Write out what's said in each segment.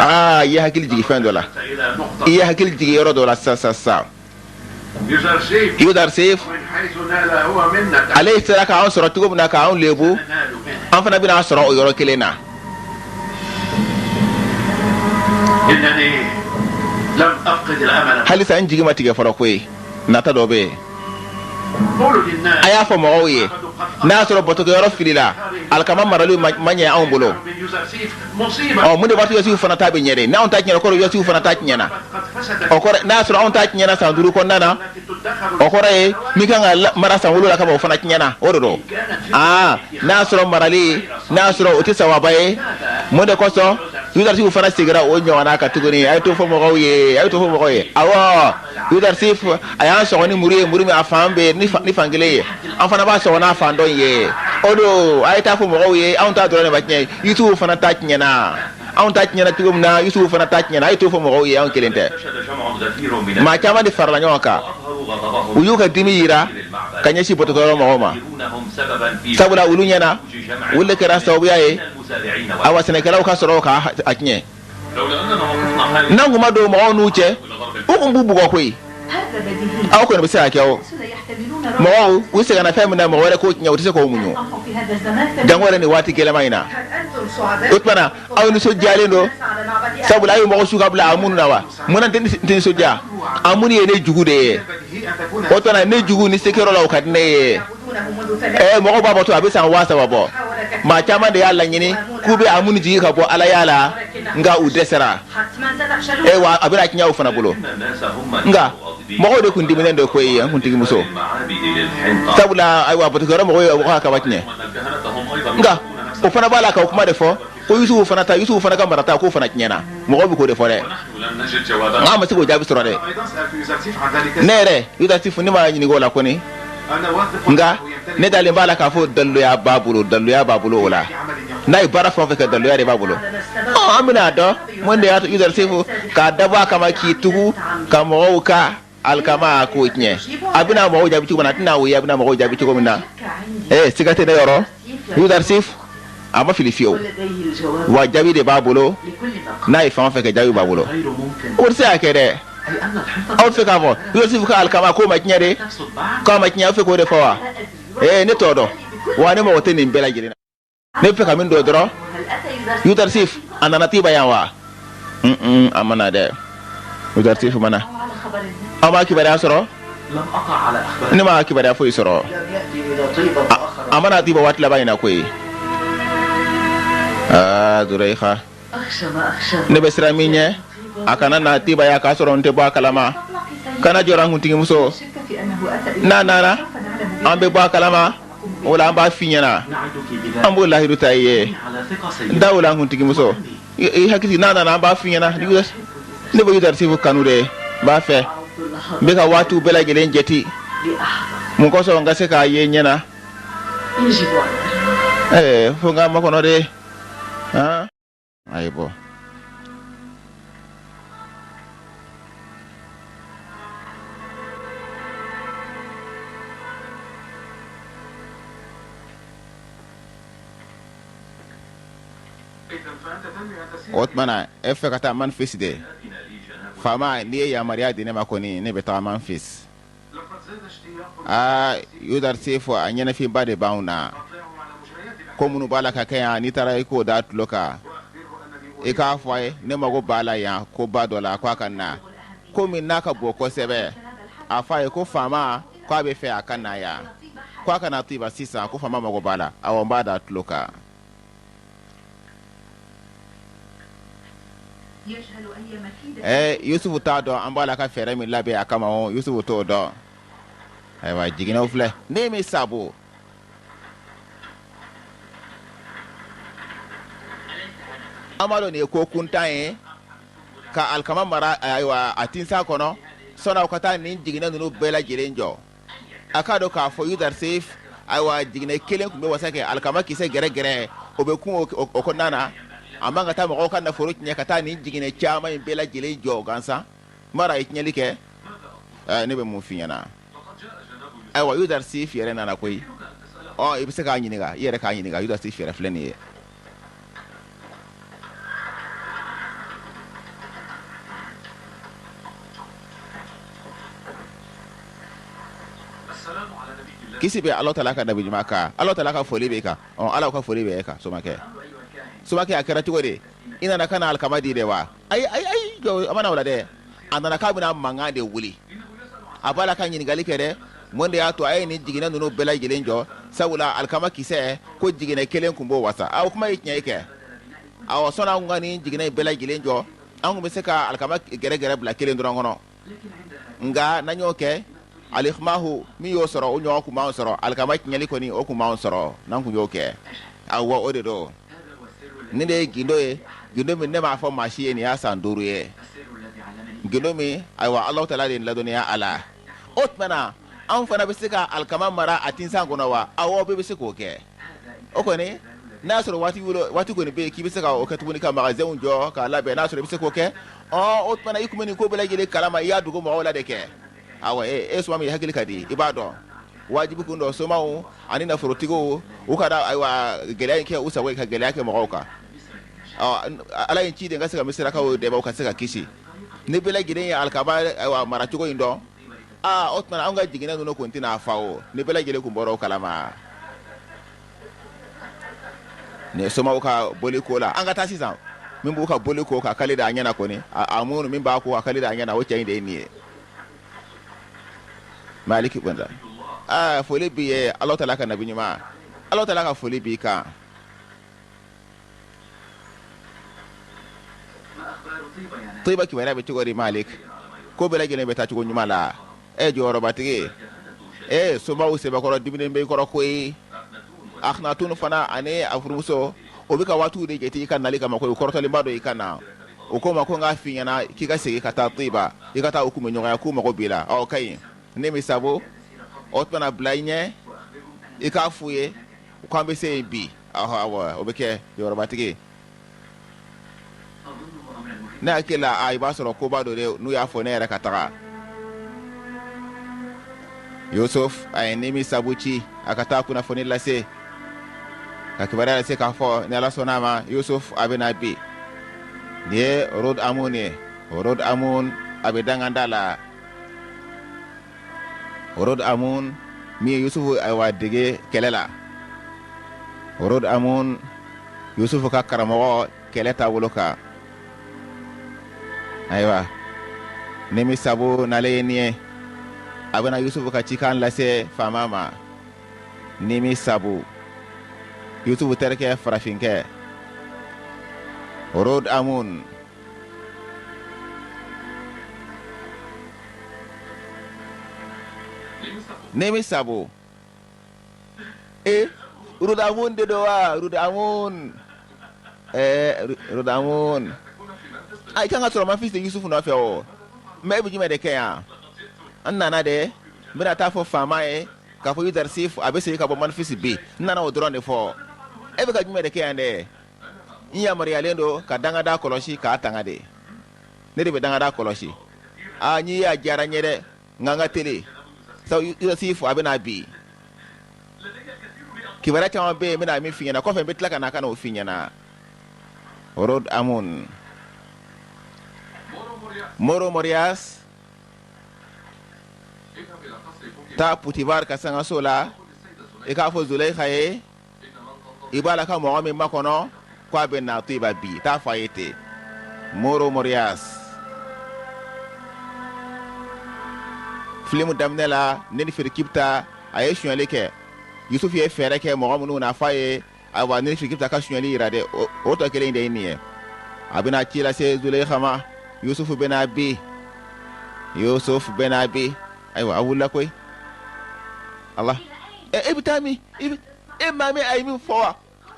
Aa, i ye hakili jigin fɛn dɔ la, i ye hakili jigin yɔrɔ dɔ la sisan sisan sisan. Yudarsif, ale sera k'anw sɔrɔ cogo min na k'anw lebu, an fana bɛna a sɔrɔ o yɔrɔ kelen na. Halisa n jigi ma tigɛ fɔlɔ koyi, nata dɔ bɛ yen. A y'a fɔ mɔgɔw ye, n'a y'a sɔrɔ batokɛyɔrɔ filila, alikama marali ma ɲɛ anw bolo. Ɔ, mun de b'a to Yusufu fana ta bɛ ɲɛ de? N'anw ta tiɲɛna, kɔrɔ Yusufu fana ta tiɲɛna. O kɔrɔ, n'a y'a sɔrɔ anw ta tiɲɛna san 5 kɔnɔna na, o kɔrɔ ye min kan ka mara san 7 kama, o fana tiɲɛna. O de don. Aa, n'a y'a sɔrɔ marali, n'a y'a sɔrɔ o tɛ sawaba ye, mun de kosɔn Yudarsif fana seginna o ɲɔgɔnna kan tuguni? A ye t'o fɔ mɔgɔw ye, a ye t'o fɔ mɔgɔw ye. Awɔ, Yudarsif, a y'an sɔgɔ ni muru ye, muru min a fan bɛ ni fan kelen ye, an fana b'a sɔgɔ n'a fan dɔ in ye. O don, a ye taa fɔ mɔgɔw ye, anw ta dɔrɔn de ma tiɲɛ, Yusufu fana ta tiɲɛna. Anw ta tiɲɛna cogo min na, Yusufu fana ta tiɲɛna. A ye t'o fɔ mɔgɔw ye, anw kelen tɛ. Maa caman de farala ɲɔgɔn kan, u y'u ka dimi yira ka ɲɛsin batokɛyɔrɔ mɔgɔw ma, sabula olu ɲɛna, olu de kɛra sababuya ye awa sɛnɛkɛlaw ka sɔrɔ ka a tiɲɛ. N'an kun ma don mɔgɔw n'u cɛ, u kun b'u bugɔ koyi. Aw kɔni bɛ se ka kɛ o. Mɔgɔw u sɛgɛnna fɛn min na, mɔgɔ wɛrɛ k'o tiɲɛ, u tɛ se k'o muɲu, janko yɛrɛ nin waati gɛlɛman in na. O tuma na, aw nisɔndiyalen don sabula aw ye mɔgɔ su ka bila Amunu na wa? Mun na n tɛ nisɔndiya? Amunu ye ne jugu de ye. O tuma na, ne jugu ni sekɛyɔrɔ la, o ka di ne ye. Ɛɛ, mɔgɔw b'a bato a bɛ san 3000 bɔ. Maa caman de y'a laɲini k'u bɛ Amunu jigin ka bɔ alaya la, nka u dɛsɛra. Ee, wa a bɛna tiɲɛ u fana bolo. Nka mɔgɔw de kun diminen don koyi, an kuntigimuso, sabula ayiwa batokɛyɔrɔ mɔgɔw ye mɔgɔ ka kaba tiɲɛ. Nka o fana b'a la ka o kuma de fɔ ko Yusufu fana ta, Yusufu fana ka marata, k'o fana tiɲɛna. Mɔgɔw bɛ k'o de fɔ dɛ, nka an ma se k'o jaabi sɔrɔ dɛ. Ne yɛrɛ Yudarsif, ne ma ɲininka o la kɔni, nka ne dalen b'a la k'a fɔ daliluya b'a bolo, daliluya b'a bolo o la. N'a ye baara fɛn o fɛn kɛ, daliluya de b'a bolo. Ɔ, an bɛna a dɔn mun de y'a to Yudarsif k'a dabɔ a kama k'i tugu ka mɔgɔw ka alikama k'o tiɲɛ. A bɛna mɔgɔw jaabi cogo min na, a tɛna o ye. A bɛna mɔgɔw jaabi cogo min na, ee, siga tɛ ne yɔrɔ, Yudarsif a ma fili fiyewu, wa jaabi de b'a bolo. N'a ye fɛn o fɛn kɛ, jaabi b'a bolo. O tɛ se ka kɛ dɛ. Aw fɛ k'a fɔ Yusufu ka alikama k'o ma tiɲɛ de, k'a ma tiɲɛ, aw fɛ k'o de fɔ wa? Ee, ne t'o dɔn wa, ne mago tɛ nin bɛɛ lajɛlen na. Ne bɛ fɛ ka min dɔn dɔrɔn, Yudarsif a nana Tiba yan wa? A ma na dɛ, Yudarsif ma na. Aw m'a kibaruya sɔrɔ? Ne ma kibaruya foyi sɔrɔ. A ma na Tiba waati laban in na koyi. Aa, Zulayiha, ne bɛ siran min ɲɛ, a kana na Tiba yan k'a sɔrɔ n tɛ bɔ a kalama. Kana jɔrɔ, an kuntigimuso. N'a nana, an bɛ bɔ a kalama. O la an b'a f'i ɲɛna, an b'o lahidu ta i ye. Da o la, an kuntigimuso, i hakili, n'a nana, an b'a f'i ɲɛna. Ne bɛ Yudarisifu kanu de, n b'a fɛ. N bɛ ka waatiw bɛɛ lajɛlen jate mun kosɔn n ka se k'a ye ɲɛ na. Ɛɛ, fo n k'a makɔnɔ de. A ye bɔ. O tuma na, e fɛ ka taa Manfis de? Faama, n'i ye yamaruya di ne ma kɔni, ne bɛ taga Manfis. Aa, Yudarsif, a ɲɛnafinba de b'anw na. Ko minnu b'a la ka kɛ yan, n'i taara i k'o da tulo kan, i k'a fɔ a ye ne mago b'a la yan ko ba dɔ la, ko a ka na, ko min n'a ka bon kosɛbɛ. A fɔ a ye ko faama ko a bɛ fɛ a ka na yan, ko a ka na Tiba sisan, ko faama mago b'a la. Awɔ, n b'a da tulo kan. Ɛɛ, Yusufu t'a dɔn an b'a la ka fɛɛrɛ min labɛn a kama. O Yusufu t'o dɔn. Ayiwa, jiginɛw filɛ ne min sabu. An b'a dɔn nin ye ko kuntan ye ka alikama mara ayiwa a tinsa kɔnɔ, sɔnni aw ka taa nin jiginɛ ninnu bɛɛ lajɛlen jɔ. A k'a dɔn k'a fɔ Yudarsif, ayiwa jiginɛ kelen tun bɛ wasa kɛ alikama kisɛ gɛrɛgɛrɛ, o bɛ kun o kɔnɔna na. A man ka taa mɔgɔw ka nafolo tiɲɛ ka taa nin jiginɛ caman in bɛɛ lajɛlen jɔ gansan. Mara ye tiɲɛli kɛ. Ne bɛ mun f'i ɲɛna? Ayiwa, Yudarsif yɛrɛ nana koyi. Ɔ, i bɛ se k'a ɲininka, i yɛrɛ k'a ɲininka. Yudarsif yɛrɛ filɛ nin ye. Kisi bɛ Ala taala ka nabi ɲuman kan. Ala taala ka foli b'i kan. Ɔ Ala ka foli bɛ e kan somakɛ. Somakɛ a kɛra cogo di? I nana ka na alikama di de wa? Ayi ayi ayi jɔ a ma na o la dɛ. A nana k'a bɛna mankan de wuli. A b'a la ka ɲininkali kɛ dɛ. Mun de y'a to a ye nin jiginɛ ninnu bɛɛ lajɛlen jɔ? Sabula alikama kisɛ ko jiginɛ kelen tun b'o wasa. A o kuma ye tiɲɛ ye kɛ. Awɔ sɔnni an ka nin jiginɛ in bɛɛ lajɛlen jɔ, an tun bɛ se ka alikama gɛrɛgɛrɛ bila kelen dɔrɔn kɔnɔ. Nka n'an y'o kɛ alimahu min y'o sɔrɔ o ɲɔgɔn tun b'an sɔrɔ alikama tiɲɛli kɔni o tun b'an sɔrɔ n'an tun y'o kɛ awɔ o de don nin de ye gindo ye gindo min ne m'a fɔ maa si ye nin y'a san 5 ye gindo min ayiwa Alahu taala de ye n ladɔnniya a la o tuma na anw fana bɛ se ka alikama mara a tinsan kɔnɔ wa awɔ bɛɛ bɛ se k'o kɛ o kɔni n'a y'a sɔrɔ waati waati kɔni bɛ yen k'i bɛ se ka o kɛ tuguni ka magasinw jɔ k'a labɛn n'a sɔrɔ i bɛ se k'o kɛ ɔ o tuma na i tun bɛ nin ko bɛɛ lajɛlen kalama i y'a dogo mɔgɔw la de kɛ awɔ e soma min hakili ka di i b'a dɔn wajibi kun dɔ somaw ani nafolotigiw u kana ayiwa gɛlɛya in kɛ u sago ye ka gɛlɛya kɛ mɔgɔw kan ɔ ala ye n ci de n ka se ka misirakaw dɛmɛ u ka se ka kisi ni bɛɛ lajɛlen ye alikama ayiwa maracogo in dɔn aa o tuma na anw ka jiginɛ ninnu kun tɛna fa o ni bɛɛ lajɛlen kun bɔra o kalama nin somaw ka boli ko la an ka taa sisan min b'u ka boli ko ka kali da a ɲɛna kɔni a minnu min b'a ko ka kali da a ɲɛna o cɛ in de ye nin ye maliki bɔnda aa foli b'i ye ala taala ka nabi ɲuman ala taala ka foli b'i kan Tiba kibaruya bɛ cogo di Malik ko bɛɛ lajɛlen bɛ taa cogo ɲuman la e jɔyɔrɔbatigi e somaw sɛbɛkɔrɔ diminen bɛ i kɔrɔ koyi Akhnatun fana ani a furumuso o bɛ ka waatiw de jate i ka nali kama koyi u kɔrɔtɔlenba don i ka na o ko ma ko n k'a f'i ɲɛna k'i ka segin ka taa Tiba i ka taa u kunbɛ ɲɔgɔnya k'u mago b'i la ɔ ka ɲi Nimisabu o tuma na bila i ɲɛ i k'a f'u ye k'an bɛ se yen bi awɔ o bɛ kɛ jɔyɔrɔbatigi ne hakili la a i b'a sɔrɔ koba don dɛ n'u y'a fɔ ne yɛrɛ ka taga Yusuf a ye Nimisabu ci a ka taa kunnafoni lase ka kibaruya lase k'a fɔ ni Ala sɔnna a ma Yusuf a bɛ na bi nin ye Rod Amun ye Rod Amun a bɛ danganda la Rod Amun min ye Yusufu ayiwa dege kɛlɛ la Rod Amun Yusufu ka karamɔgɔ kɛlɛ taabolo kan ayiwa Nimisabu nalen ye nin ye a bɛna Yusufu ka cikan lase faama ma Nimisabu Yusufu terikɛ farafinkɛ Rod Amun Nimisabu e Rudamun de don wa Rudamun ɛɛ Rudamun a i kan ka sɔrɔ Manfisi Yusufu nɔfɛ o mais e bɛ jumɛn de kɛ yan n nana de n bɛna taa fɔ faama ye k'a fɔ Yuzarsif a bɛ segin ka bɔ Manfisi bi n nana o dɔrɔn de fɔ e bɛ ka jumɛn de kɛ yan dɛ n yamaruyalen don ka dangada kɔlɔsi k'a tanga de ne de bɛ dangada kɔlɔsi aa n'i y'a diyara n ye dɛ nka n ka teli sabu Yuzarsif a bɛ na bi kibaruya caman bɛ yen n bɛna min f'i ɲɛna kɔfɛ n bɛ tila ka na ka n'o f'i ɲɛna Rod Amun Moro Morias taa Putivar ka sangaso la i k'a fɔ Zuleyika ye i b'a la ka mɔgɔ min makɔnɔ ko a bɛ na Tiba bi t'a fɔ a ye ten Moro Morias filimu daminɛ la Nefirikipta a ye sonyali kɛ Yusufu ye fɛɛrɛ kɛ mɔgɔ minnu na f'a ye ayiwa Nefirikipta ka sonyali yira dɛ o tɔ kelen de ye nin ye a bɛna ci lase Zuleyika ma Yusufu bɛ na bi Yusufu bɛ na bi ayiwa a wulila koyi Ala e bɛ taa min e maa min a ye min fɔ wa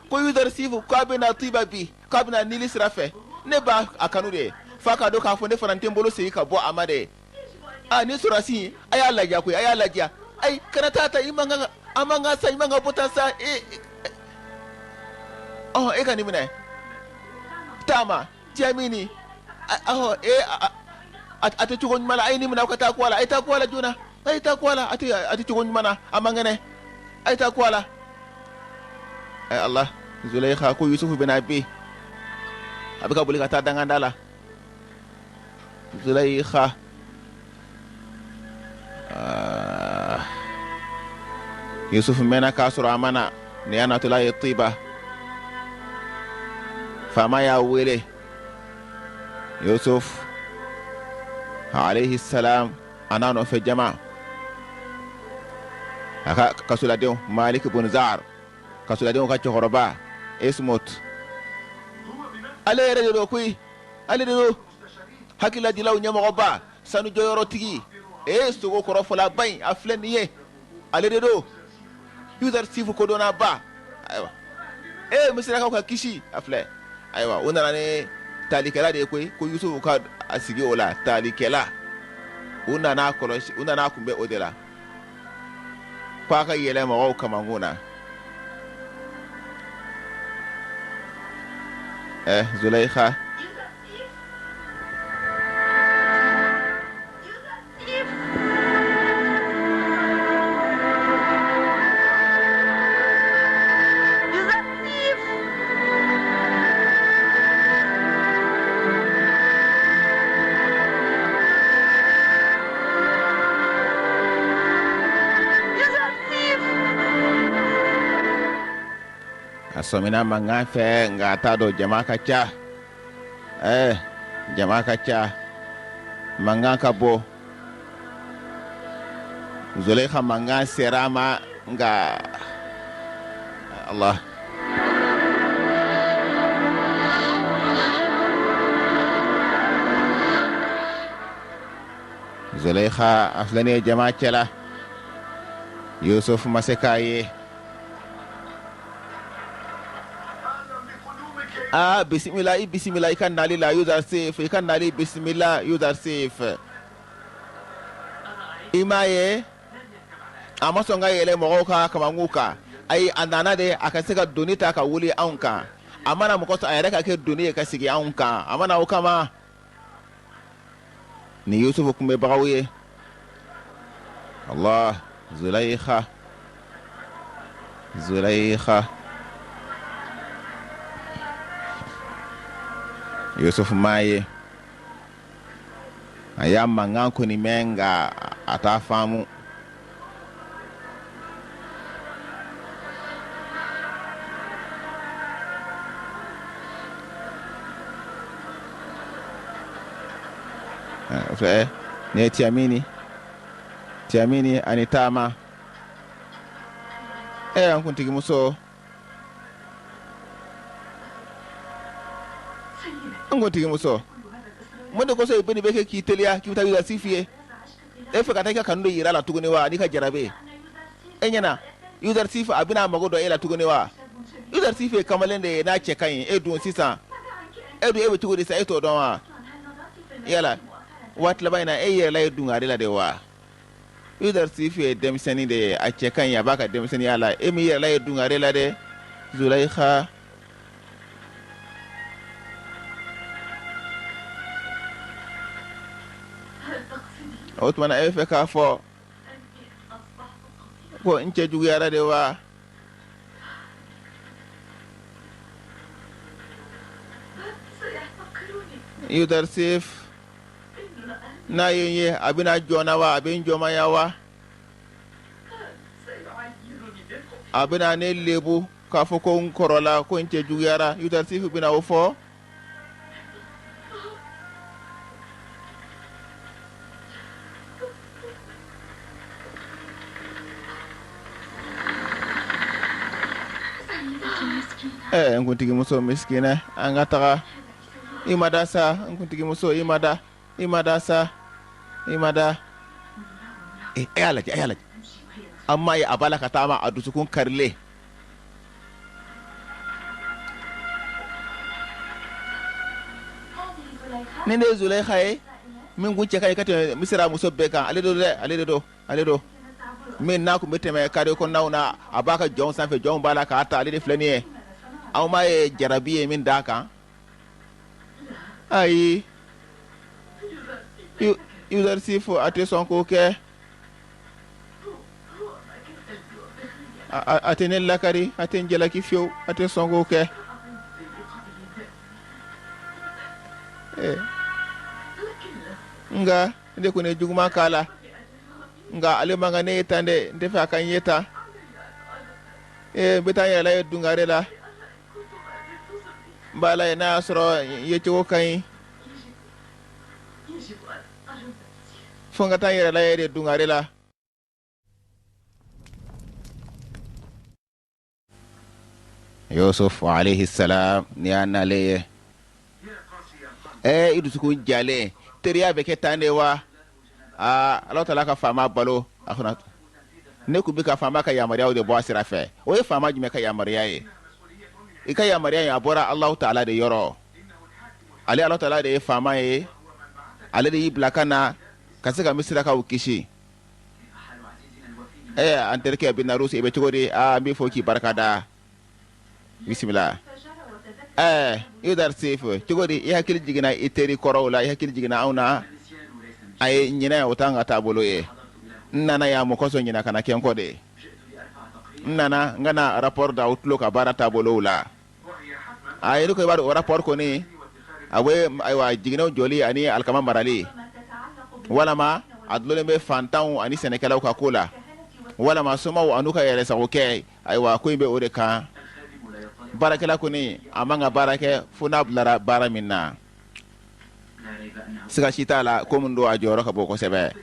ko Yuzarsif k'a bɛ na Tiba bi k'a bɛ na Nili sira fɛ ne b'a a kanu de f'a k'a dɔn k'a fɔ ne fana tɛ n bolo segin ka bɔ a ma de aa ni sɔrɔdasi a y'a ladiya koyi a y'a ladiya ayi kana taa ta i man kan a man kan sa i man kan bɔ tan sa e ɔhɔn e ka nin minɛ taama cɛ min ɔhɔn e a tɛ cogo ɲuman na a ye nin minɛ aw ka taa ko a la a ye taa ko a la joona a ye taa ko a la a tɛ cogo ɲuman na a man kɛnɛ a ye taa ko a la ɛ ala Zuleyika ko Yusufu bɛ na bi a bɛ ka boli ka taa danganda la Zuleyika. Yusufu mɛnna k'a sɔrɔ a ma na. Nin y'a natɔla ye Tiba. Faama y'a wele. Yusuf alayhi salam a n'a nɔfɛ jama a ka kasoladenw Malik bun Zar kasoladenw ka cɛkɔrɔba Esmot ale yɛrɛ de don koyi ale de don hakililadilaw ɲɛmɔgɔba sanujɔyɔrɔtigi ee sogo kɔrɔfɔlaba in a filɛ nin ye ale de don Yuzarsif kodɔnnaba ayiwa ee misirakaw ka kisi a filɛ ayiwa o nana ni talikɛla de ye koyi ko Yusufu ka a sigi o la talikɛla u nana kɔlɔsi u nana kunbɛn o de la ko a ka yɛlɛ mɔgɔw kamankun na ɛ Zulayika A sɔmina mankan fɛ nka a t'a dɔn jama ka ca ɛɛ jama ka ca mankan ka bon Zuleyika mankan sera a ma nka Allah Zuleyika a filɛ nin ye jama cɛla Yusuf ma se k'a ye aa bisimila i bisimila i ka nali la Yuzarsif i ka nali bisimila Yuzarsif i m'a ye a ma sɔn ka yɛlɛ mɔgɔw ka kamankun kan ayi a nana de a ka se ka doni ta ka wuli anw kan a ma na mɔgɔ a yɛrɛ ka kɛ doni ye ka sigi anw kan a ma na o kama ni Yusufu kunbɛnbagaw ye Allah Zulayikha Zulayikha Yusufu m'a ye a y'a mankan kɔni mɛn nka a t'a faamu fɛ nin ye Tiyamini Tiyamini ani taama e an kuntigimuso N kuntigimuso mun de kosɔn i bɛ nin bɛɛ kɛ k'i teliya k'i bɛ taa Yuzarsif ye e fɛ ka taa i ka kanu de yira a la tuguni wa n'i ka jarabi e ɲɛna Yuzarsif a bɛna a mago don e la tuguni wa Yuzarsif ye kamalen de ye n'a cɛ ka ɲi e dun sisan e dun e bɛ cogo di sa e t'o dɔn wa yala waati laban in na e yɛrɛ ye dungare la de wa Yuzarsif ye denmisɛnnin de ye a cɛ ka ɲi a b'a ka denmisɛnninya la e m'i yɛrɛ ye dungare la dɛ Zulayika o tuma na e bɛ fɛ k'a fɔ ko n cɛ juguyara de wa Yuzarsif n'a ye n ye a bɛna jɔn na wa a bɛ n jɔnmaya wa a bɛna ne lebu k'a fɔ ko n kɔrɔla ko n cɛ juguyara Yuzarsif bɛna o fɔ Ɛɛ n kuntigimuso misikinɛ an ka taga i ma da sa n kuntigimuso i ma da i ma da sa i ma da e y'a lajɛ a y'a lajɛ an m'a ye a b'a la ka taama a dusukun karilen Nin de ye Zulayika ye min kun cɛ ka ɲi ka tɛmɛ Misira muso bɛɛ kan ale don dɛ ale de don ale don min n'a tun bɛ tɛmɛ kare kɔnɔnaw na a b'a ka jɔnw sanfɛ jɔnw b'a la k'a ta ale de filɛ nin ye aw m'a ye jarabi ye min d'a kan ayi Yuzarsif a tɛ sɔn k'o kɛ a tɛ ne lakari a tɛ n jalaki fiyewu a tɛ sɔn k'o kɛ nka ne kɔni ye juguman k'a la nka ale man kan ne ye tan dɛ n tɛ fɛ a ka n ye tan Ee n bɛ taa n yɛrɛ lajɛ dungare la, n b'a lajɛ n'a y'a sɔrɔ n yecogo ka ɲi. Fo n ka taa n yɛrɛ lajɛ de dungare la. Yusuf alayhi salam nin y'a nalen ye ɛɛ i dusukun jalen teriya bɛ kɛ tan de wa aa Alahu taala ka faama balo a kunna ne tun bɛ ka faama ka yamaruyaw de bɔ a sira fɛ o ye faama jumɛn ka yamaruya ye i ka yamaruya in a bɔra Alahu taala de yɔrɔ ale Alahu taala de ye faama ye ale de y'i bila ka na ka se ka misirakaw kisi ɛɛ an terikɛ Binarus i bɛ cogo di aa n b'i fo k'i barika da bisimila ɛɛ Yudarsif cogo di i hakili jiginna i teri kɔrɔw la i hakili jiginna anw na ayi ɲinɛ o t'an ka taabolo ye n nana yan mun kosɔn ɲinɛ kana kɛ n kɔ de n nana n ka na rapport da aw tulo kan baara taabolow la ayi ne ko i b'a dɔn o rapport kɔni a bɛ ayiwa jiginɛw jɔli ani alikama marali walama a dulonnen bɛ fantanw ani sɛnɛkɛlaw ka ko la walama somaw an'u ka yɛrɛsagokɛ ayiwa ko in bɛ o de kan baarakɛla kɔni a man ka baara kɛ fo n'a bilara baara min na siga si t'a la ko min don a jɔyɔrɔ ka bon kosɛbɛ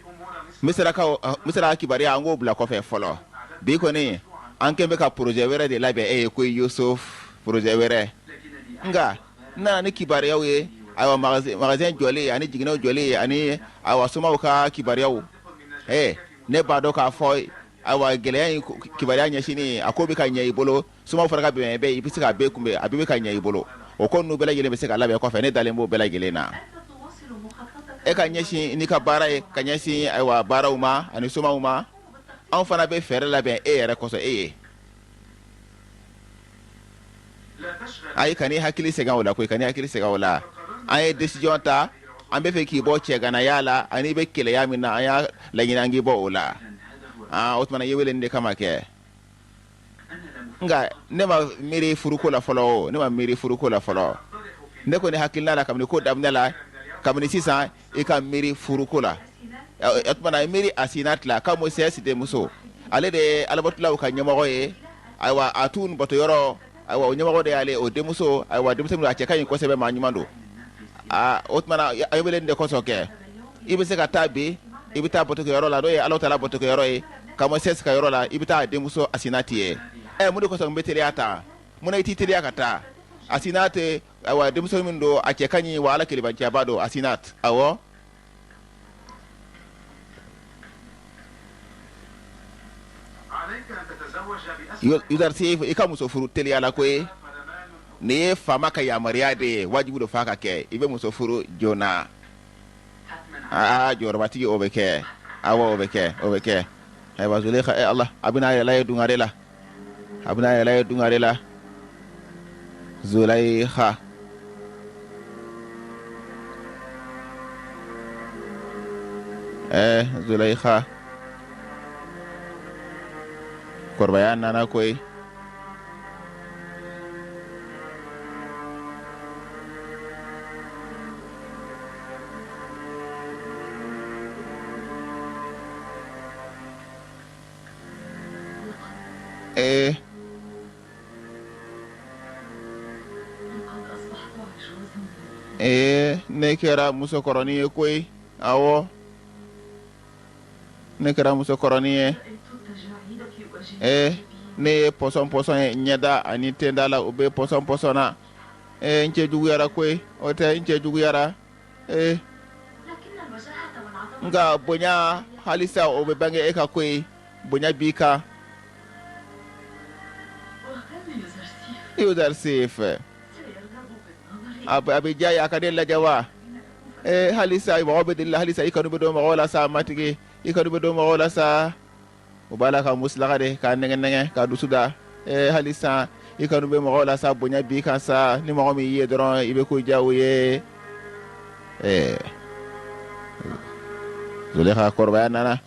misira kibaruya an k'o bila kɔfɛ fɔlɔ bi kɔni an kɛn bɛ ka projet wɛrɛ de labɛn e ye ko Yusuf projet wɛrɛ nka n nana ni kibaruyaw ye ayiwa magasin jɔli ani jiginɛw jɔli ani ayiwa somaw ka kibaruyaw ee ne b'a dɔn k'a fɔ ayiwa gɛlɛya in kibaruya ɲɛsinni a ko bɛ ka ɲɛ i bolo somaw fana ka bɛn bɛ i bɛ se k'a bɛɛ kunbɛn a bɛɛ bɛ ka ɲɛ i bolo o ko ninnu bɛɛ lajɛlen bɛ se ka labɛn kɔfɛ ne dalen b'o bɛɛ lajɛlen na e ka ɲɛsin n'i ka baara ye ka ɲɛsin ayiwa baaraw ma ani somaw ma anw fana bɛ fɛɛrɛ labɛn e yɛrɛ kosɔn e ye ayi kan'i hakili sɛgɛn o la koyi kan'i hakili sɛgɛn o la an ye décision ta an bɛ fɛ k'i bɔ cɛganaya la ani i bɛ keleya min na an y'a laɲini an k'i bɔ o la aa o tuma na i ye wele nin de kama kɛ nka ne ma miiri furuko la fɔlɔ o ne ma miiri furuko la fɔlɔ ne kɔni hakilina la kabini ko daminɛ la kabini sisan i ka miiri furuko la o tuma na i miiri Asinat la Kamosɛsi denmuso ale de ye alabatolaw ka ɲɛmɔgɔ ye ayiwa Atun batoyɔrɔ ayiwa o ɲɛmɔgɔ de y'ale o denmuso ayiwa denmuso min a cɛ ka ɲi kosɛbɛ maa ɲuman don aa o tuma na a ye wele nin de kosɔn kɛ i bɛ se ka taa bi i bɛ taa batokɛyɔrɔ la n'o ye Alahu taala batokɛyɔrɔ ye Kamosɛsi ka yɔrɔ la i bɛ taa a denmuso Asinati ye ɛ mun de kosɔn n bɛ teliya tan mun na i t'i teliya ka taa Asinati ayiwa denmuso min don a cɛ ka ɲi wa Ala kelebanciyaba don Asinat awɔ Yudarsif i ka muso furu teliya la koyi nin ye faama ka yamaruya de ye wajibi don f'a ka kɛ i bɛ muso furu joona aa jɔyɔrɔbatigi o bɛ kɛ awɔ o bɛ kɛ o bɛ kɛ ayiwa Zuleyika e Ala a bɛna a yɛrɛ lajɛ dungare la a bɛna a yɛrɛ lajɛ dungare la Zuleyika ɛɛ Zuleyika kɔrɔbaya nana koyi Ee ee ne kɛra musokɔrɔnin ye koyi awɔ ne kɛra musokɔrɔnin ye ee ne ye pɔsɔn pɔsɔn ye ɲɛda ani tenda la o bɛ pɔsɔn pɔsɔn na ee n cɛ juguyara koyi o tɛ n cɛ juguyara ee nka bonya halisa o bɛ bange e kan koyi bonya b'i kan Yudarsif a bɛ diya ye a ka ne lajɛ wa ee halisa mɔgɔ bɛ deli la halisa i kanu bɛ don mɔgɔw la sa matigi i kanu bɛ don mɔgɔw la sa o b'a la ka musilaka de k'a nɛgɛ nɛgɛ k'a dusu da ee halisa i kanu bɛ mɔgɔw la sa bonya b'i kan sa ni mɔgɔ min y'i ye dɔrɔn i bɛ ko diya o ye ɛɛ Zuleyika kɔrɔbaya nana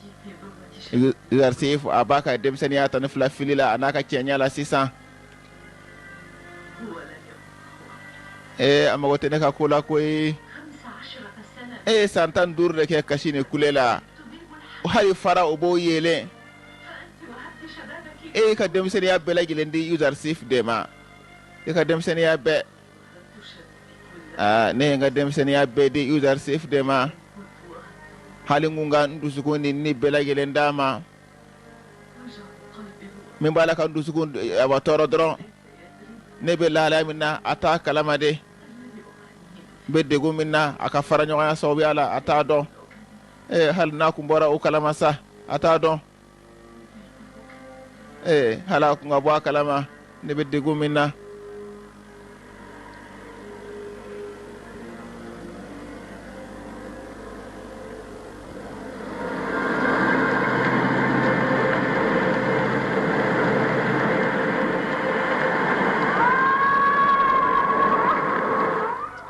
Yudarsif a b'a ka denmisɛnninya 12 fili la a n'a ka cɛɲa la sisan ee a mago tɛ ne ka ko la koyi e ye san 15 de kɛ kasi ni kule la hali fara o b'o yeelen E y'i ka denmisɛnninya bɛɛ lajɛlen di Yuzarsif de ma, i ka denmisɛnninya bɛɛ. Aa, ne ye n ka denmisɛnninya bɛɛ di Yuzarsif de ma, hali n kun ka n dusukun ni ni bɛɛ lajɛlen d'a ma. Min b'a la ka n dusukun a tɔɔrɔ dɔrɔn, ne bɛ lahalaya min na, a t'a kalama de. N bɛ degun min na a ka fara ɲɔgɔnya sababuya la, a t'a dɔn. Ee, hali n'a kun bɔra o kalama sa, a t'a dɔn. Ee, hali a kun ka bɔ a kalama ne bɛ degun min na.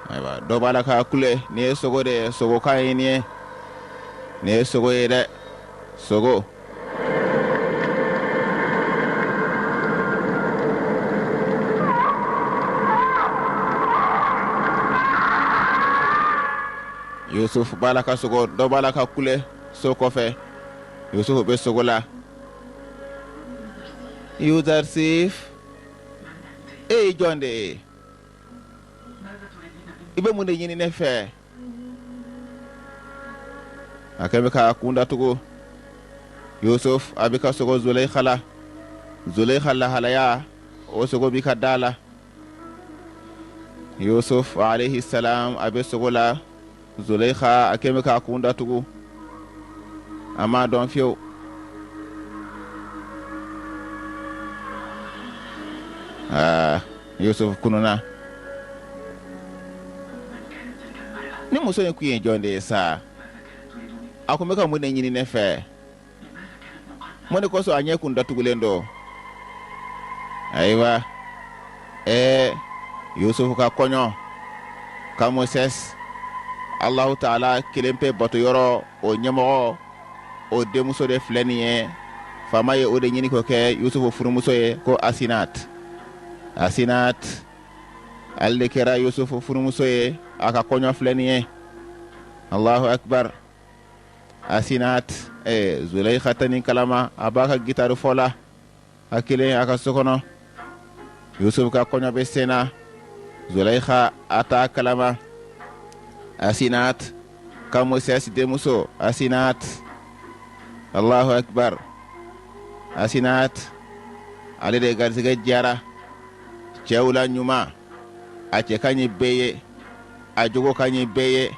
Ayiwa, dɔ b'a la ka kule. Nin ye sogo de ye, sogokan ye nin ye. Nin ye sogo ye dɛ, sogo. Yusuf b'a la ka sogo, dɔ b'a la ka kule so kɔfɛ. Yusuf bɛ sogo la. Yuzarsif, e ye jɔn de ye? I bɛ mun de ɲini ne fɛ? A kɛ bɛ k'a kun datugu. Yusuf a bɛ ka sogo Zuleyika la. Zuleyika lahalaya, o sogo bɛ ka da la. Yusuf alayhi salam a bɛ sogo la. Zuleyika a kɛ bɛ k'a kun datugu, a m'a dɔn fiyewu. Aa, Yusuf kununa. Ni muso in kun ye jɔn de ye sa? A kun bɛ ka mun de ɲini ne fɛ? Mun de kosɔn a ɲɛ kun datugulen don? Ayiwa, ɛɛ, Yusufu ka kɔɲɔ, Kamosɛs, Alahu taala kelen pe bato yɔrɔ o ɲɛmɔgɔ, o denmuso de filɛ nin ye. Faama ye o de ɲini k'o kɛ Yusufu furumuso ye, ko Asinat. Asinat, ale de kɛra Yusufu furumuso ye. A ka kɔɲɔ filɛ nin ye. Alahu akbar. Asinat, Zuleyika tɛ nin kalama. A b'a ka gitari fɔ la a kelen a ka so kɔnɔ. Yusuf ka kɔɲɔ bɛ sen na, Zuleyika a t'a kalama. Asinat, Kamosɛs denmuso Asinat. Allahu akbar. Asinat, ale de garisɛgɛ diyara cɛw la ɲuman. A cɛ ka ɲi bɛɛ ye, a jogo ka ɲi bɛɛ ye,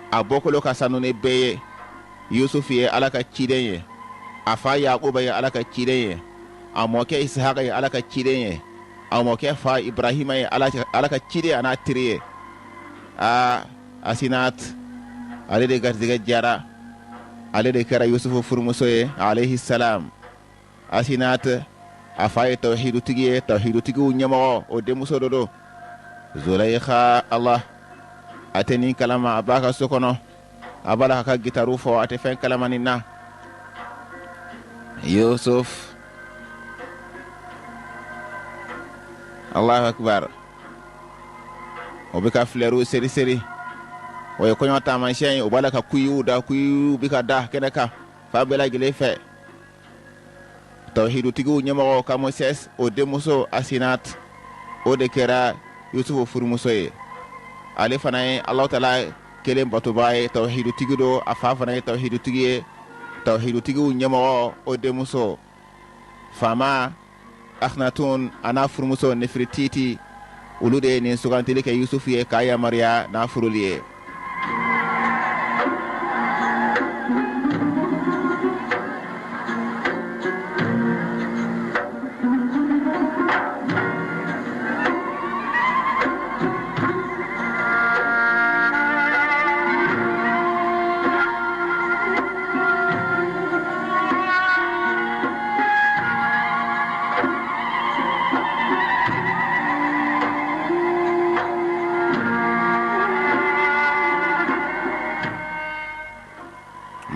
a bɔkolo ka sanu ni bɛɛ ye. Yusufu ye Ala ka ciden ye, a fa Yakuba ye Ala ka ciden ye, a mɔkɛ Isahaka ye Ala ka ciden ye, a mɔkɛ fa Ibrahima ye Ala ka ciden an'a teri ye. Aa, Asinat, ale de garijɛgɛ diyara, ale de kɛra Yusufu furumuso ye alayhi salam. Asinat, a fa ye tawhidutigi ye, tawhidutigiw ɲɛmɔgɔ, o denmuso de don. Zuleyika, Allah, a tɛ nin kalama. A b'a ka so kɔnɔ, a b'a la k'a ka gitaru fɔ, a tɛ fɛn kalama nin na. Yusuf, Allahu akbar, o bɛ ka filɛriw seri seri, o ye kɔɲɔ taamasiyɛn ye. O b'a la ka kuyiw da, kuyiw bɛ ka da kɛnɛ kan fan bɛɛ lajɛlen fɛ. Tawhidutigiw ɲɛmɔgɔ Kamosɛs, o denmuso Asinat, o de kɛra Yusufu furumuso ye. Ale fana ye Alahu taala kelen batobaa ye, tawhidutigi don. A fa fana ye tawhidutigi ye. Tawhidutigiw ɲɛmɔgɔ, o denmuso, faama Akhnatun a n'a furumuso Nefertiti, olu de ye nin sugantili kɛ Yusufu ye k'a yamaruya n'a furuli ye.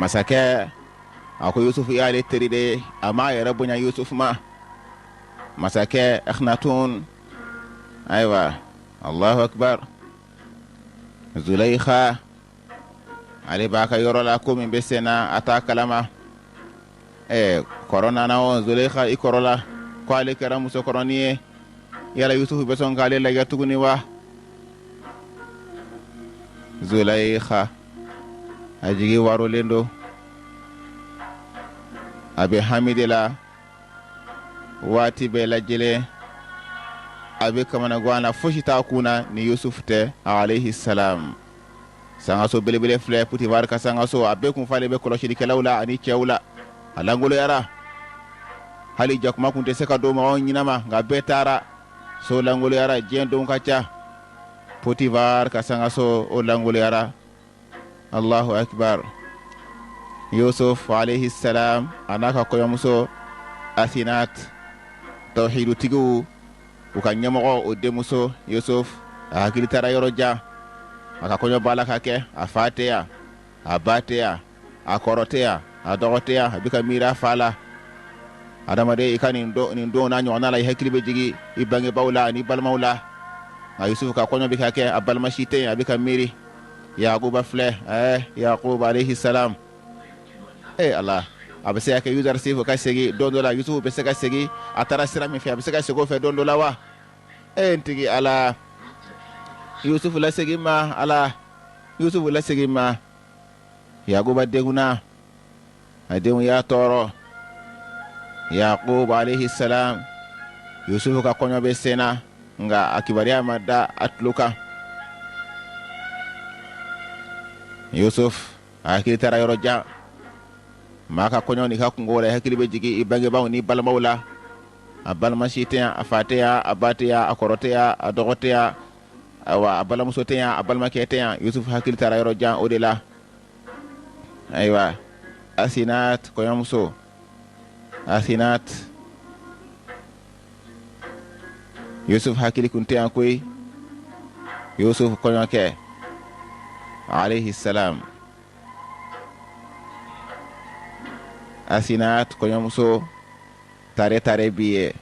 Masakɛ a ko Yusufu y'ale teri de ye, a m'a yɛrɛ bonya Yusufu ma. Masakɛ Akhnatun, ayiwa, Allahu akbar, Zuleyika ale b'a ka yɔrɔ la, ko min bɛ sen na a t'a kalama. Ɛɛ kɔrɔ nana o, Zuleyika i kɔrɔla ko ale kɛra musokɔrɔnin ye. Yala Yusufu bɛ sɔn k'ale lajɛ tuguni wa? Zuleyika a jigi warolen don, a bɛ hami de la waati bɛɛ lajɛlen, a bɛ kamanagan na, fosi t'a kun na ni Yusufu tɛ alayhi salam. Sangaso belebele filɛ, Putifari ka sangaso, a bɛɛ kun falen bɛ kɔlɔsilikɛlaw la ani cɛw la. A lankoloyara, hali jakuma kun tɛ se ka don mɔgɔw ɲɛnama, nka bɛɛ taara. So lankoloyara, diɲɛ don ka ca. Potifar ka sangaso o lankoloyara. Allahu akbar. Yusuf alayhi salam a n'a ka kɔɲɔmuso Asinat, tawhidutigiw u ka ɲɛmɔgɔ o denmuso Yusuf, a hakili taara yɔrɔ jan. A ka kɔɲɔ b'a la ka kɛ, a fa tɛ yan, a ba tɛ yan, a kɔrɔ tɛ yan, a dɔgɔ tɛ yan. A bɛ ka miiri a fa la. Adamaden, i ka nin nin don n'a ɲɔgɔnna la, i hakili bɛ jigin i bangebaaw la ani balimaw la. Nka Yusufu ka kɔɲɔ bɛ ka kɛ, a balima si tɛ yen. A bɛ ka miiri. Yakuba filɛ, ɛɛ Yakuba alayhi salam. Ee Ala, a bɛ se ka kɛ Yusufu ka segin don dɔ la? Yusufu bɛ se ka segin a taara sira min fɛ, a bɛ se ka segin o fɛ don dɔ la wa? E n tigi Ala, Yusufu lasegin n ma. Ala, Yusufu lasegin n ma. Yakuba degunna, a denw y'a tɔɔrɔ. Yakuba alayhi salam, Yusufu ka kɔɲɔ bɛ sen na, nka a kibaruya ma da a tulo kan. Yusuf a hakili taara yɔrɔ jan. Maa ka kɔɲɔ n'i ka kunko la, i hakili bɛ jigin i bangebaaw n'i balimaw la. A balima si tɛ yan, a fa tɛ yan, a ba tɛ yan, a kɔrɔ tɛ yan, a dɔgɔ tɛ yan, ayiwa a balimamuso tɛ yan, a balimakɛ tɛ yan. Yusuf hakili taara yɔrɔ jan o de la. Ayiwa Asinat kɔɲɔmuso Asinat, Yusuf hakili kun tɛ yan koyi. Yusuf kɔɲɔkɛ alayhi salam, Asinat kɔɲɔmuso, tare tare b'i ye,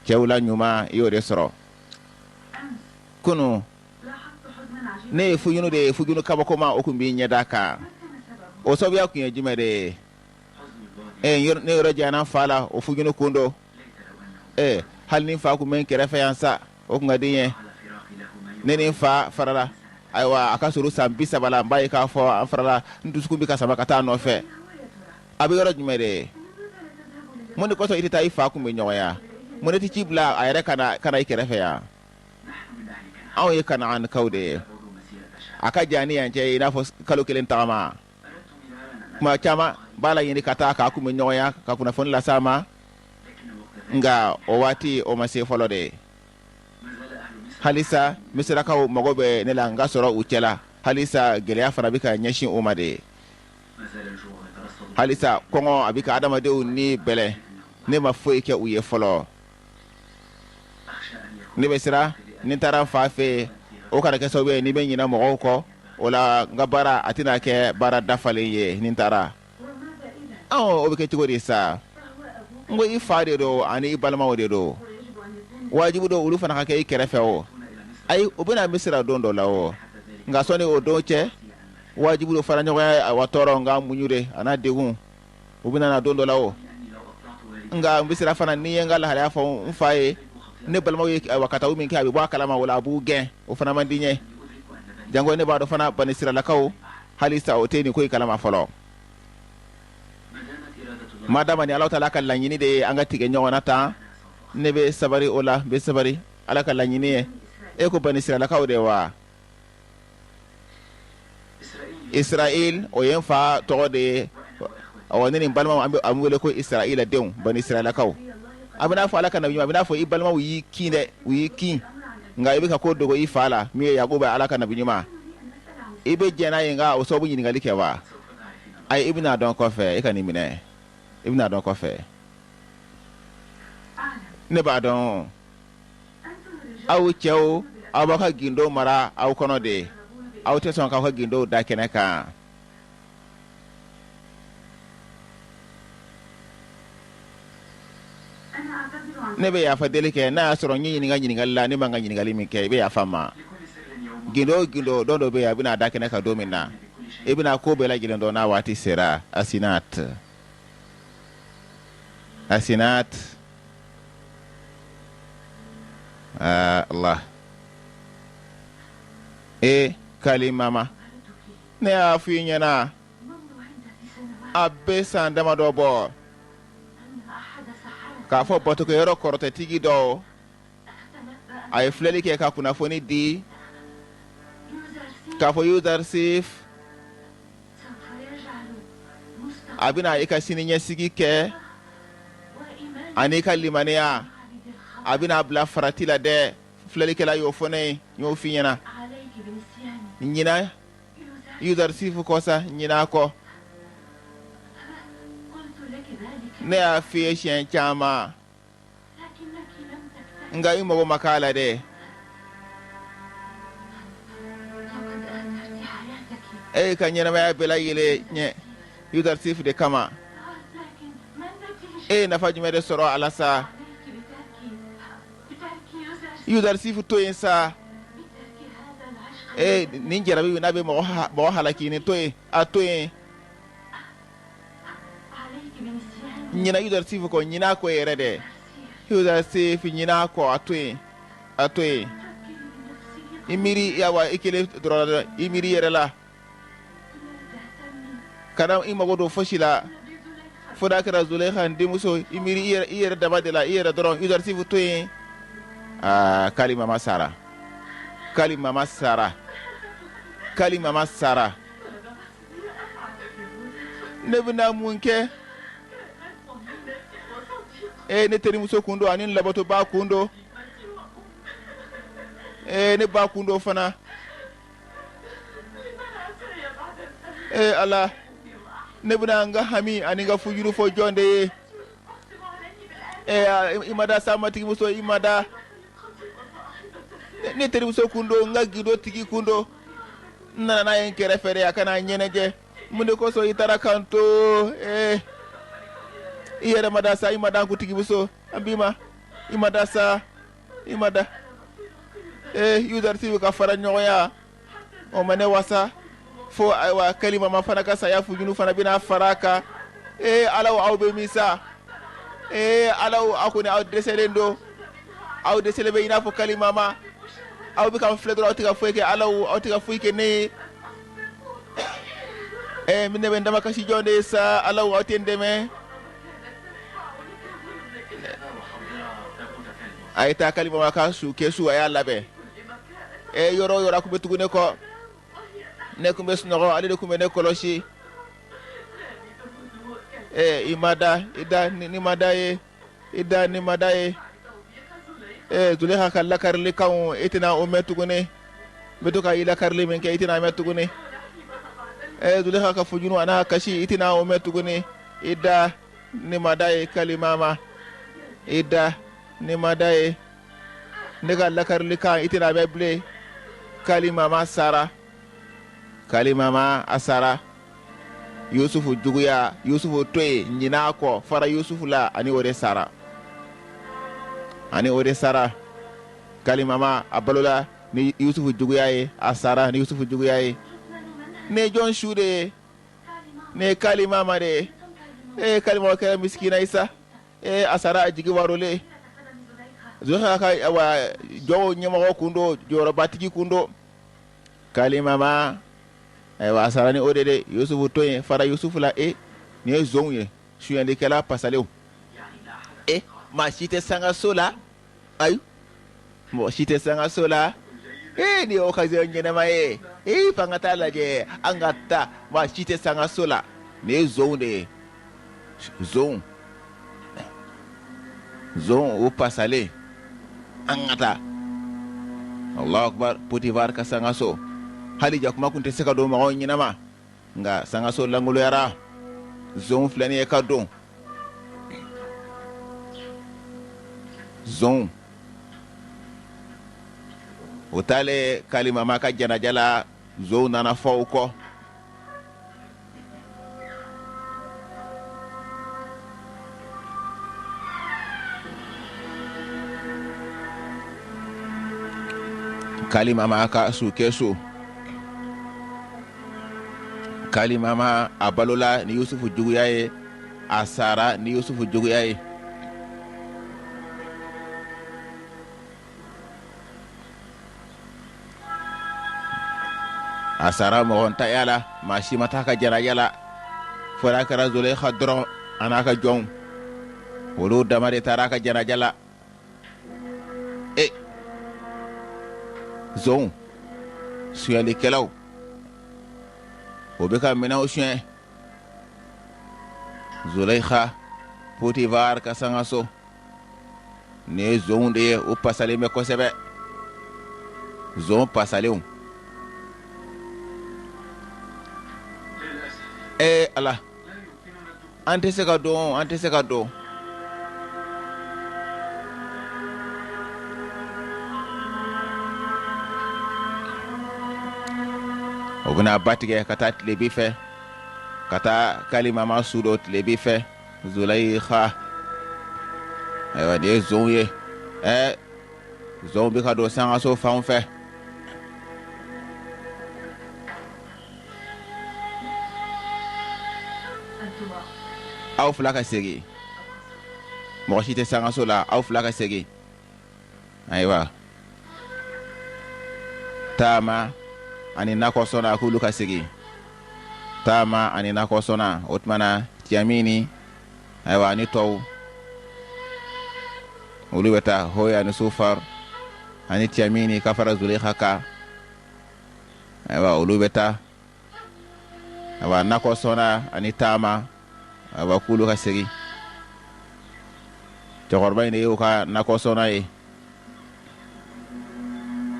cɛw la ɲuman i y'o de sɔrɔ kunun. Ne ye fujunu de ye, fujunu kabakoma o kun b'i ɲɛda kan. O sababuya kun ye jumɛn de ye? Ee, ne yɔrɔ janyana n fa la, o fujunu kun don. Ee, hali ni n fa kun bɛ n kɛrɛfɛ yan sa, o kun ka di n ye. Ne ni n fa farala, ayiwa a ka surun san 30 la, n b'a ye k'a fɔ an farala, n dusukun bɛ ka sama ka taa a nɔfɛ. A bɛ yɔrɔ jumɛn de ye? Mun de kosɔn i tɛ taa i fa kunbɛn ɲɔgɔnya? Mun ne tɛ ci bila a yɛrɛ ka na i kɛrɛfɛ yan? Anw ye Kanaankaw de ye. A ka jan ni yan cɛ i n'a fɔ kalo kelen tagama. Kuma caman b'a laɲini ka taa k'a kunbɛn ɲɔgɔnya ka kunnafoni lase a ma, nka o waati o ma se fɔlɔ de. Halisa Misirakaw mago bɛ ne la n ka sɔrɔ u cɛla. Halisa gɛlɛya fana bɛ ka ɲɛsin u ma de. Halisa kɔngɔ a bɛ ka adamadenw ni bɛlɛn. Ne ma foyi kɛ u ye fɔlɔ. Ne bɛ siran ni n taara n fa fɛ yen, o kana kɛ sababu ye ni n bɛ ɲinɛ mɔgɔw kɔ. O la n ka baara a tɛna kɛ baara dafalen ye ni n taara. O bɛ kɛ cogo di sa? N ko i fa de don ani i balimaw de don, wajibi don olu fana ka kɛ i kɛrɛfɛ o. Ayi, u bɛna Misira don dɔ la o, nka sɔnni o don cɛ, wajibi don faraɲɔgɔnya awa tɔɔrɔ n ka muɲu de a n'a degun. U bɛna na don dɔ la o, nka n bɛ siran fana ni n ye n ka lahalaya fɔ n fa ye, ne balimaw ye ayiwa katawu min kɛ, a bɛ bɔ a kalama, o la a b'u gɛn, o fana man di n ye. Janko ne b'a dɔn fana banisiralakaw halisa o tɛ nin ko in kalama fɔlɔ. Madama ni Alahu taala ka laɲini de ye an ka tigɛ ɲɔgɔn na tan, ne bɛ sabari o la, n bɛ sabari Ala ka laɲini ye. E ko banisiralakaw de wa? Israël o ye n fa tɔgɔ de ye. Awɔ, ne ni n balimaw an bɛ an wele ko Israël denw, bani Israɛlakaw. A bɛ n'a fɔ Ala ka nabi ɲuman, a bɛ n'a fɔ i balimaw y'i kin dɛ, u y'i kin, nka i bɛ ka ko dogo i fa la min ye Yakuba, Ala ka nabi ɲuman. I bɛ jɛn n'a ye nka o sababu ɲininkali kɛ wa? Ayi, i bɛna dɔn kɔfɛ, e ka nin minɛ, i bɛna dɔn kɔfɛ. Ne b'a dɔn. Aw cɛw, aw b'aw ka gindo mara aw kɔnɔ de, aw tɛ sɔn k'aw ka gindow da kɛnɛ kan. Ne bɛ yafa deli kɛ n'a y'a sɔrɔ n y'i ɲininka ɲininkali la, ne man ka ɲininkali min kɛ, i bɛ yafa n ma. Gindo o gindo, don dɔ bɛ yen a bɛna da kɛnɛ kan don min na, i bɛna ko bɛɛ lajɛlen dɔn n'a waati sera. Asinat. Asinat aa Allah e Kalimama ne y'a fɔ i ɲɛna a bɛ san damadɔ bɔ k'a fɔ batokɛyɔrɔ kɔrɔtɛtigi dɔw a ye filɛli kɛ ka kunnafoni di k'a fɔ Yuzarsif a bɛna i ka sini ɲɛsigi kɛ ani i ka limaniya a bɛna a bila farati la dɛ filɛlikɛla y'o fɔ ne ye n y'o f'i ɲɛna ɲina Yuzarsif kɔ sa ɲinɛ a kɔ ne y'a f'i ye siɲɛ caman nka i mago ma k'a la dɛ e y'i ka ɲɛnamaya bɛɛ lajɛlen tiɲɛ Yuzarsif de kama e ye nafa jumɛn de sɔrɔ a la sa Yuzarsif to yen sa ee nin jarabi n'a bɛ mɔgɔ halaki nin to yen a to yen ɲinɛ Yuzarsif kɔ ɲinɛ a kɔ yɛrɛ dɛ Yuzarsif ɲinɛ a kɔ a to yen a to yen i miiri yawa i kelen dɔrɔn i miiri i yɛrɛ la kana i mago don fosi la fo n'a kɛra Zuleyika n denmuso i miiri i yɛrɛ dama de la i yɛrɛ dɔrɔn Yuzarsif to yen aa Kalimama sara Kalimama sara Kalimama sara ne bɛna mun kɛ ee ne terimuso kun don ani n labatoba kun don ee ne ba kun don fana ee ala ne bɛna n ka hami ani n ka fujuru fɔ jɔn de ye ee i ma da sa matigimuso i ma da ne terimuso kun don n ka gindo tigi kun don n nana n'a ye n kɛrɛfɛ de a ka na n ɲɛnajɛ mun de kosɔn i taara k'an to ee i yɛrɛ ma da sa i ma da n kuntigimuso an b'i ma i ma da sa i ma da ee Yuzarsif ka fara ɲɔgɔnya o ma ne wasa fo ayiwa Kalimama fana ka saya fujunu fana bɛna fara a kan ee alaw aw bɛ min sa ee alaw aw kɔni aw dɛsɛlen don aw dɛsɛlen bɛ i n'a fɔ Kalimama aw bɛ ka n filɛ dɔrɔn aw tɛ ka foyi kɛ alaw aw tɛ ka foyi kɛ ne ye ee ne bɛ n damakasi jɔn de ye sa alaw aw tɛ n dɛmɛ a ye taa Kalimama ka su kɛsu a y'a labɛn e yɔrɔ o yɔrɔ a tun bɛ tugu ne kɔ ne tun bɛ sunɔgɔ ale de tun bɛ ne kɔlɔsi ee i ma da i da ni ma da ye i da ni ma da ye ee Zuleyika ka lakarilikanw e tɛna o mɛn tuguni n bɛ to ka i lakarili min kɛ i tɛna a mɛn tuguni ee Zuleyika ka fujunu a n'a kasi i tɛna o mɛn tuguni i da ni ma da ye Kalimama i da ni ma da ye ne ka lakarilikan i tɛna a mɛn bilen Kalimama sara Kalimama a sara Yusufu juguya Yusufu to yen ɲinɛ a kɔ fara Yusufu la ani o de sara ani o de sara Kalimama a balola ni Yusufu juguya ye a sara ni Yusufu juguya ye ne ye jɔn su de ye ne ye Kalimama de ye ee Kalimama kɛra misikina ye sa ee a sara a jigi warolen Zuleyika ka awa jɔnw ɲɛmɔgɔ kun don jɔyɔrɔbatigi kun don Kalimama ayiwa a sara ni o de de Yusufu to yen fara Yusufu la e nin ye zonw ye sonyɛlikɛla pasalenw e maa si tɛ sangaso la ayi mɔgɔ si tɛ sangaso la ee nin ye occasion ɲɛnama ye ee f'an ka taa lajɛ an ka taa maa si tɛ sangaso la nin ye zonw de ye zonw zonw o pasalen an ka taa Allahu akbar Potifar ka sangaso hali jakuma kun tɛ se ka don mɔgɔw ɲɛnama nka sangaso lankoloyara zonw filɛ nin ye ka don zonw o taalen Kalimama ka janaja la zonw nana fɔ u kɔ Kalimama ka su kɛsu Kalimama a balola ni Yusufu juguya ye a sara ni Yusufu juguya ye. A sara mɔgɔntanya la, maa si ma taa ka janaja la, fo n'a kɛra Zuleyika dɔrɔn a n'a ka jɔnw, olu dama de taara a ka janaja la. E zonw, sonyɛlikɛlaw, o bɛ ka minɛnw suɲɛ. Zuleyika, Potifar ka sangaso. Nin ye zonw de ye, u pasalen bɛ kosɛbɛ, zon pasalenw. Ee Ala, an tɛ se ka don, an tɛ se ka don. O bɛna ba tigɛ ka taa tilebin fɛ, ka taa kalimama su don tilebin fɛ. Zulayiha, ayiwa, nin ye zonw ye. Ɛ, zonw bɛ ka don sangaso fan fɛ. Aw fila ka segin, mɔgɔ si tɛ sangaso la, aw fila ka segin. Ayiwa, taama ani nakɔsɔnna, k'olu ka segin. Taama ani nakɔsɔnna, o tuma na Tiyamini, ayiwa, ani tɔw, olu bɛ taa. Hoya ani Sufar ani Tiyamini ka fara Zuleyika kan, ayiwa, olu bɛ taa. Ayiwa, nakɔsɔnna ani taama, ayiwa, k'olu ka segin. Cɛkɔrɔba in de y'u ka nakɔsɔnna ye,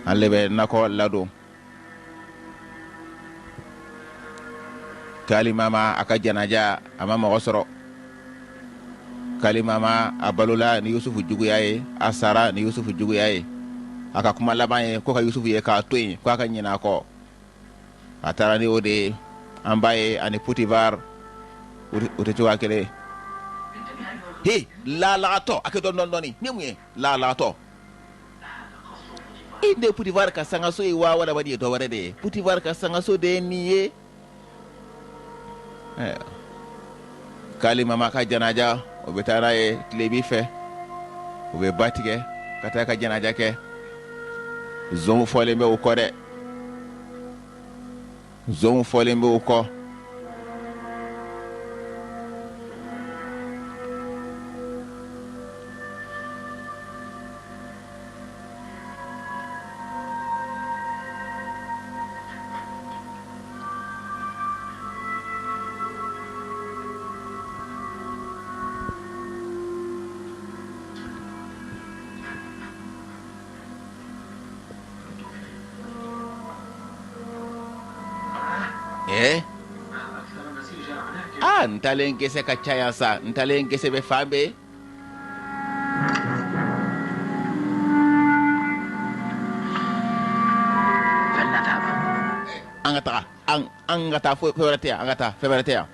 ale bɛ nakɔ ladon. Kalimama a ka janaja, a ma mɔgɔ sɔrɔ. Kalimama a balola ni Yusufu juguya ye, a sara ni Yusufu juguya ye. A ka kuma laban ye ko ka Yusufu ye k'a to yen, k'a ka ɲinɛ a kɔ. A taara ni o de ye. An b'a ye ani Potifar u tɛ cogoya kelen ye. Lalagatɔ, a kɛ dɔɔnin dɔɔnin ni mun ye lalagatɔ? I de Potifar ka sangaso ye wa, walima ye dɔ wɛrɛ de ye? Potifar ka sangaso de ye nin ye. Kalimama ka janaja, o bɛ taa n'a ye tilebin fɛ, u bɛ ba tigɛ ka taa ka janaja kɛ. Zonw fɔlen bɛ u kɔ dɛ, zonw fɔlen bɛ u kɔ. Ɛɛ, aa, ntalen kisɛ ka ca yan sa, ntalen kisɛ bɛ fan bɛɛ. An ka taga, an ka taa, fɛn wɛrɛ tɛ yan, an ka taa, fɛn wɛrɛ tɛ yan.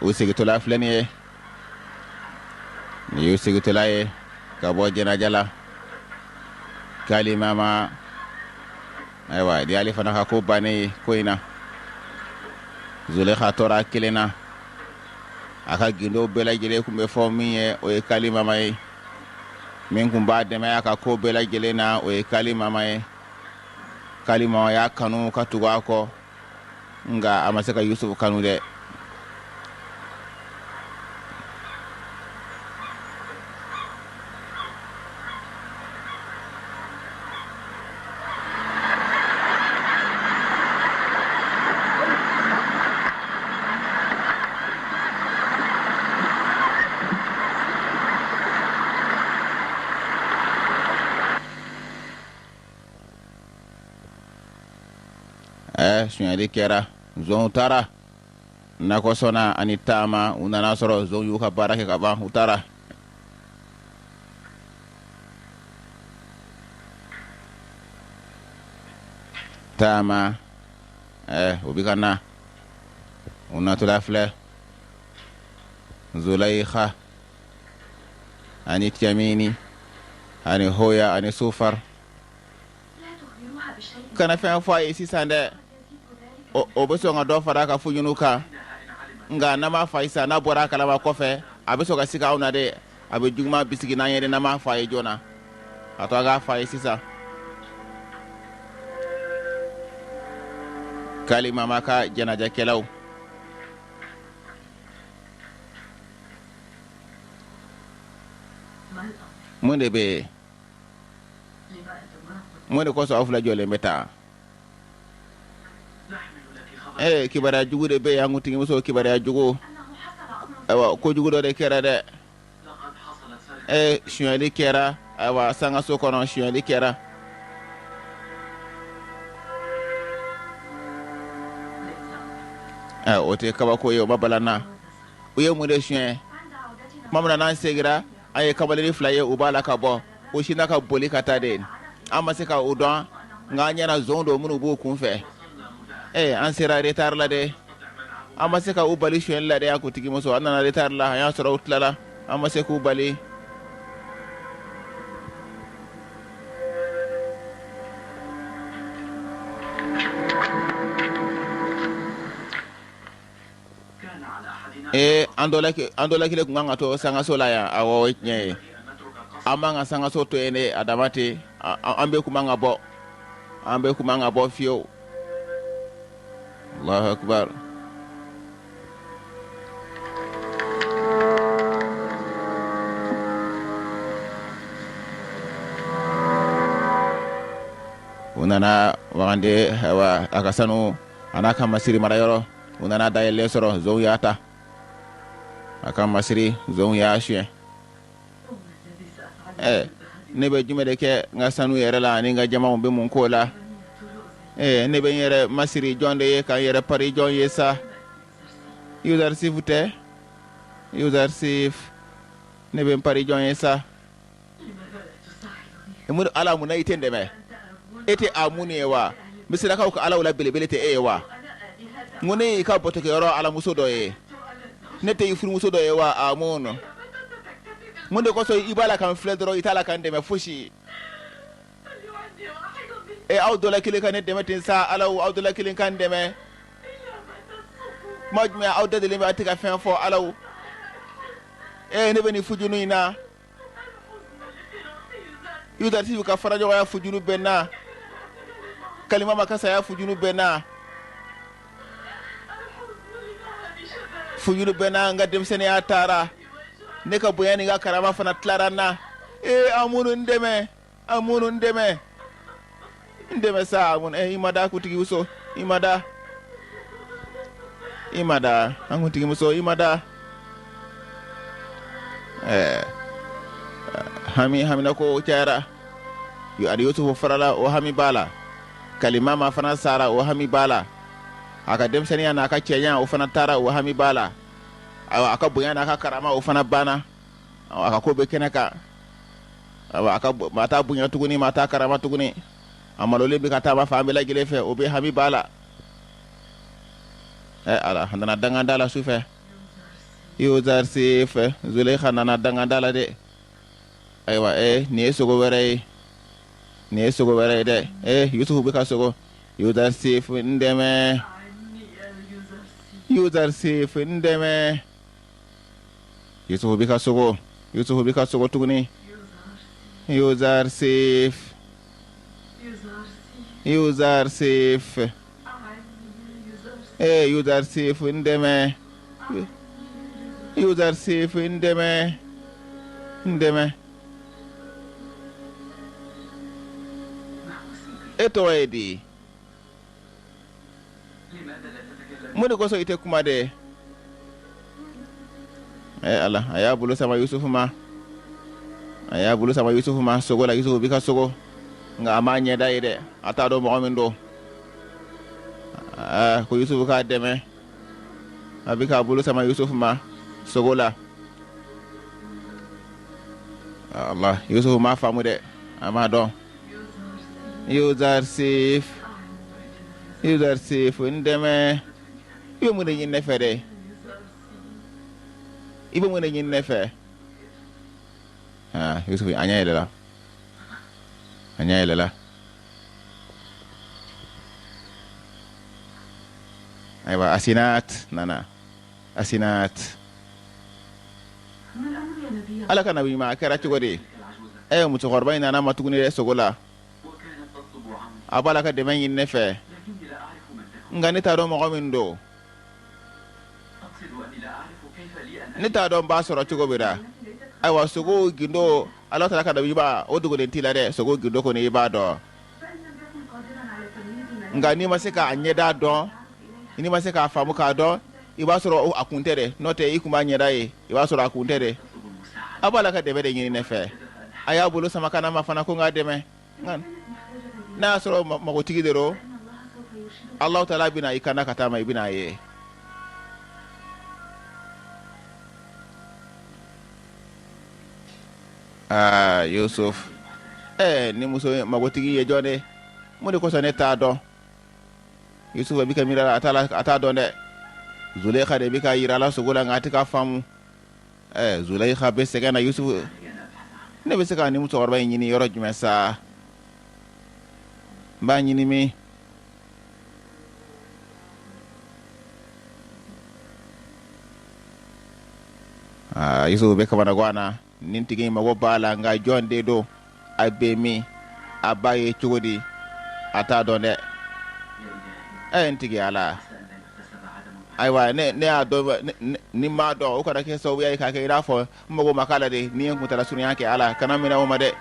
U segintɔla filɛ nin ye, nin y'u segintɔla ye ka bɔ janaja la. Kalimama, ayiwa, nin y'ale fana ka ko bannen ye ko in na. Zulekha tora kelen na. A ka gindo bɛɛ lajɛlen tun bɛ fɔ min ye, o ye Kalimama ye. Min tun b'a dɛmɛ a ka ko bɛɛ lajɛlen na, o ye Kalimama ye. Kalimama y'a kanu ka tugu a kɔ, nka a ma se ka Yusufu kanu dɛ. Ɛɛ, sonyali kɛra, zonw taara. Nakɔsɔnna ani taama, u nana sɔrɔ zonw y'u ka baara kɛ ka ban, u taara. Taama o bɛ ka na, u natɔla filɛ Zulayiha ani Tiyamini ani Hoya ani Sufar. Kana fɛn fɔ a ye sisan dɛ, o bɛ sɔn ka dɔ fara a ka fujunu kan. Nka n'an m'a fɔ a ye sisan, n'a bɔra a kalama kɔfɛ, a bɛ sɔn ka siga anw na dɛ. A bɛ juguman bisigi n'an ye dɛ, n'an m'a fɔ a ye joona. A to an k'a fɔ a ye sisan. Kalimama ka janajakɛlaw. Mun de bɛ yen? Mun de kosɔn aw fila jɔlen bɛ tan? Ee, kibaruya jugu de bɛ yen, an kuntigimuso, kibaruya jugu. Ayiwa, kojugu dɔ de kɛra dɛ. Ee, sonyali kɛra, ayiwa, sangaso kɔnɔ, sonyali kɛra. O tɛ kabako ye, o ma bala n na. U ye mun de suɲɛ? Tuma min na n'an seginna, an ye kamalennin fila ye, u b'a la ka bɔ, u sinna ka boli ka taa de. An ma se ka u dɔn, nka an ɲɛna zon don minnu b'u kun fɛ. Ee, an sera retard la dɛ, an ma se ka u bali sonyɛli la dɛ. An kuntigimuso, an nana retard la, an y'a sɔrɔ u tilala, an ma se k'u bali. Ee, an dɔ la kelen tun kan ka to sangaso la yan. Awɔ, o ye tiɲɛ ye, an man ka sangaso to yen de a dama ten. An bɛɛ tun man ka bɔ, an bɛɛ tun man ka bɔ fiyewu. Allahu akbar. U nana wagande, ayiwa, a ka sanu a n'a ka masiri marayɔrɔ, u nana dayɛlɛlen sɔrɔ, zonw y'a ta. A ka masiri, zonw y'a suɲɛ. Ɛ, ne bɛ jumɛn de kɛ n ka sanu yɛrɛ la ani n ka jamaw bɛ mun k'o la? Ɛ, ne bɛ n yɛrɛ masiri jɔn de ye, ka n yɛrɛ pari jɔn ye sa? Yuzarsif tɛ? Yuzarsif, ne bɛ n pari jɔn ye sa? Ala, mun na i tɛ n dɛmɛ? E tɛ Amun ye wa? Misirakaw ka alaw la belebele tɛ e ye wa? N ko ne y'i ka batokɛyɔrɔ alamuso dɔ ye, ne tɛ i furumuso dɔ ye wa? Amun, mun de kosɔn i b'a la ka n filɛ dɔrɔn, i t'a la ka n dɛmɛ fosi? E, aw dɔ la kelen ka ne dɛmɛ ten sa. Alaw, aw dɔ la kelen ka n dɛmɛ. Kuma jumɛn? Aw da delilen bɛ, aw tɛ ka fɛn fɔ. Alaw, e, ne bɛ nin fujunu in na. Yuzarsif ka faraɲɔgɔnya fujunu bɛ n na, Kalimama ka saya fujunu bɛ n na, fujunu bɛ n na. N ka denmisɛnninya taara, ne ka bonya ni n ka karama fana tilara n na. Ee Amun, n dɛmɛ. Amun, n dɛmɛ, n dɛmɛ sa. Amun, i ma da, kuntigimuso, i ma da, i ma da, an kuntigimuso, i ma da. Ɛɛ, hami hamina ko cayara. Ali Yusufu farala, o hami b'a la. Kalimama fana sara, o hami b'a la. A ka denmisɛnninya n'a ka cɛɲa, o fana taara, o hami b'a la. A ka bonya n'a ka karama, o fana banna. A ka ko bɛ kɛnɛ kan. A ka maa t'a bonya tuguni, maa t'a karama tuguni. A malolen bɛ ka taama fan bɛɛ lajɛlen fɛ, o bɛ hami b'a la. Ɛ Ala, a nana danga da la su fɛ. Yuzarsif, Zuleyika nana danga da la dɛ. Ayiwa, nin ye sogo wɛrɛ ye, nin ye sogo wɛrɛ ye dɛ. Ee, Yusufu bɛ ka sogo. Yuzarsif, n dɛmɛ. Yuzarsif, n dɛmɛ. Yusufu bɛ ka sogo, Yusufu bɛ ka sogo tuguni. Yuzarsif, Yuzarsif, ee Yuzarsif, n dɛmɛ. Yuzarsif, n dɛmɛ, n dɛmɛ. E tɔgɔ ye di? Mun de kosɔn i tɛ kuma dɛ? Ɛ Ala, a y'a bolo sama Yusufu ma, a y'a bolo sama Yusufu ma sogo la. Yusufu bɛ ka sogo, nka a m'a ɲɛda ye dɛ, a t'a dɔn mɔgɔ min don. Aa, ko Yusufu k'a dɛmɛ, a bɛ k'a bolo sama Yusufu ma sogo la. Allah, Yusufu m'a faamu dɛ, a m'a dɔn. Yuzarsif. Yuzarsif, n dɛmɛ. I bɛ mun de ɲini ne fɛ dɛ? I bɛ mun de ɲini ne fɛ? Aa, Yusuf a ɲɛ yɛlɛla, a ɲɛ yɛlɛla. Ayiwa, Asinat nana. Asinat, Ala ka nabi ɲuman, a kɛra cogo di? Ɛ, musokɔrɔba in nana ma tuguni dɛ, sogo la. A b'a la ka dɛmɛ ɲini ne fɛ, nka ne t'a dɔn mɔgɔ min don. Ne t'a dɔn n b'a sɔrɔ cogo min na. Ayiwa, sogo gindo, Ala taala ka nabi ɲuman, o dogolen t'i la dɛ. Sogo gindo kɔni, i b'a dɔn, nka n'i ma se k'a ɲɛda dɔn, n'i ma se k'a faamu k'a dɔn, i b'a sɔrɔ a kun tɛ dɛ. N'o tɛ, i kun b'a ɲɛda ye, i b'a sɔrɔ a kun tɛ dɛ. A b'a la ka dɛmɛ de ɲini ne fɛ. A y'a bolo sama ka na ma fana ko n k'a dɛmɛ. N'a y'a sɔrɔ magotigi de don, Alahu taala bɛna i kanda ka taa ma, i bɛna a ye. Aa, Yusuf, ɛɛ, ni muso magotigi ye jɔn de? Mun de kosɔn ne t'a dɔn? Yusuf bɛ ka miiri a la, a t'a dɔn dɛ. Zuleyika de bɛ k'a yira a la sogo la, nka a tɛ k'a faamu. Ɛɛ, Zuleyika bɛ sɛgɛn na. Yusuf, ne bɛ se ka nin musokɔrɔba in ɲini yɔrɔ jumɛn sa? N b'a ɲini min? Aa, Yusuf bɛ kamanagan na. Nin tigi in mago b'a la, nka jɔn de don? A bɛ min? A ba ye cogo di? A t'a dɔn dɛ. Ɛ, n tigi Ala, ayiwa, ne y'a dɔn ni m'a dɔn, o kana kɛ sababuya ye k'a kɛ i n'a fɔ n mago ma k'a la de. Ni ye n kuntala surunya kɛ, Ala kana minɛ o ma dɛ.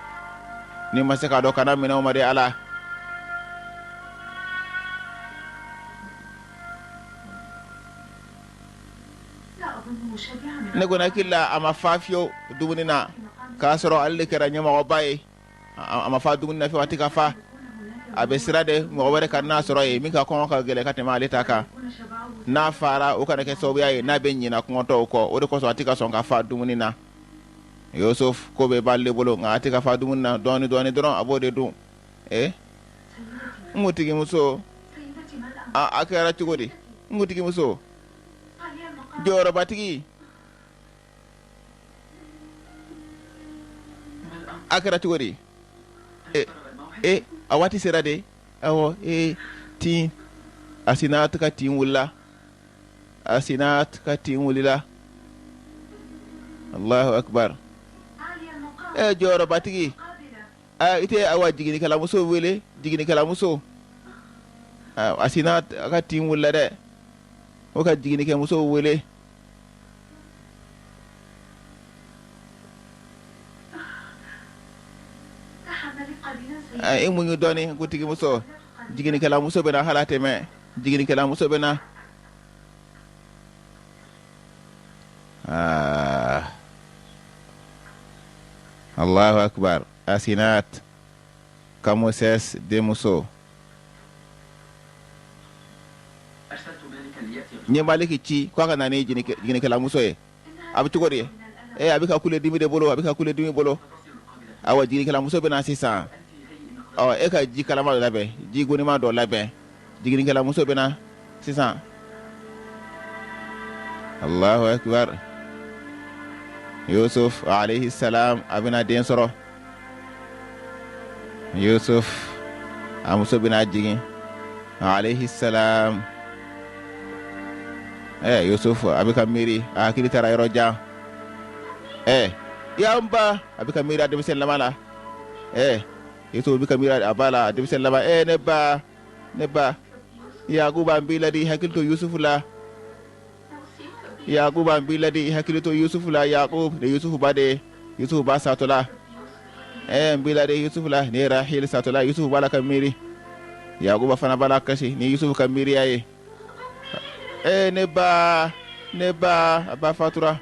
Ni ma se k'a dɔn, kana minɛ o ma dɛ, Ala. Ne kɔni hakili la, a ma fa fiyewu dumuni na, k'a sɔrɔ ale de kɛra ɲɛmɔgɔba ye. A ma fa dumuni na fiyewu, a tɛ ka fa. A bɛ siran de mɔgɔ wɛrɛ ka n'a sɔrɔ yen min ka kɔngɔ ka gɛlɛn ka tɛmɛ ale ta kan. N'a fara, o kana kɛ sababuya ye n'a bɛ ɲina kɔngɔtɔw kɔ. O de kosɔn a tɛ ka sɔn ka fa dumuni na. Yusuf, ko bɛɛ b'ale bolo, nka a tɛ ka fa dumuni na. Dɔɔni dɔɔni dɔrɔn, a b'o de dun. Ee, n kuntigimuso, a kɛra cogo di? N kuntigimuso, jɔyɔrɔbatigi, a kɛra cogo di? E, a waati sera de. Awɔ, e tin, Asinat ka tin wulila. Asinat ka tin wulila. Allahu akbar. E, jɔyɔrɔbatigi, i tɛ awa jiginnikɛlamuso wele? Jiginnikɛlamuso, Asinat a ka tin wulila dɛ. O ka jiginnikɛmuso wele. E muɲu dɔɔni, kuntigimuso. Jiginnikɛlamuso bɛ na, hala tɛmɛ, jiginnikɛlamuso bɛ na. Aa, Allahu akbar. Asinat, Kamoses denmuso. N ye Maliki ci k'a ka na ni jiginnikɛlamuso ye. A bɛ cogo di? Ee, a bɛ ka kule dimi de bolo, a bɛ ka kule dimi bolo. Awa, jiginnikɛlamuso bɛ na sisan. Ɔ, e ka ji kalama dɔ labɛn, ji gonima dɔ labɛn. Jiginnikɛlamuso bɛ na sisan. Allahu akbar. Yusuf alayhi salam, a bɛna den sɔrɔ. Yusuf, a muso bɛna jigin alayhi salam. Ɛ, Yusuf a bɛ ka miiri, a hakili taara yɔrɔ jan. Ɛ, yan ba, a bɛ ka miiri a denmisɛn laban la. Ɛ, Yusuf bɛ ka miiri a ba la, a denmisɛn laban. Ɛ, ne ba, ne ba Yakuba, n b'i ladi, i hakili to Yusufu la. Yakuba, n b'i ladi, i hakili to Yusufu la. Yakub de, Yusufu ba de, Yusufu ba satɔla. Ɛ, n b'i ladi Yusufu la. Ni Rahil satɔla, Yusufu b'a la ka miiri. Yakuba fana b'a la kasi ni Yusufu ka miiriya ye. Ɛ, ne ba, ne ba, a ba fatura,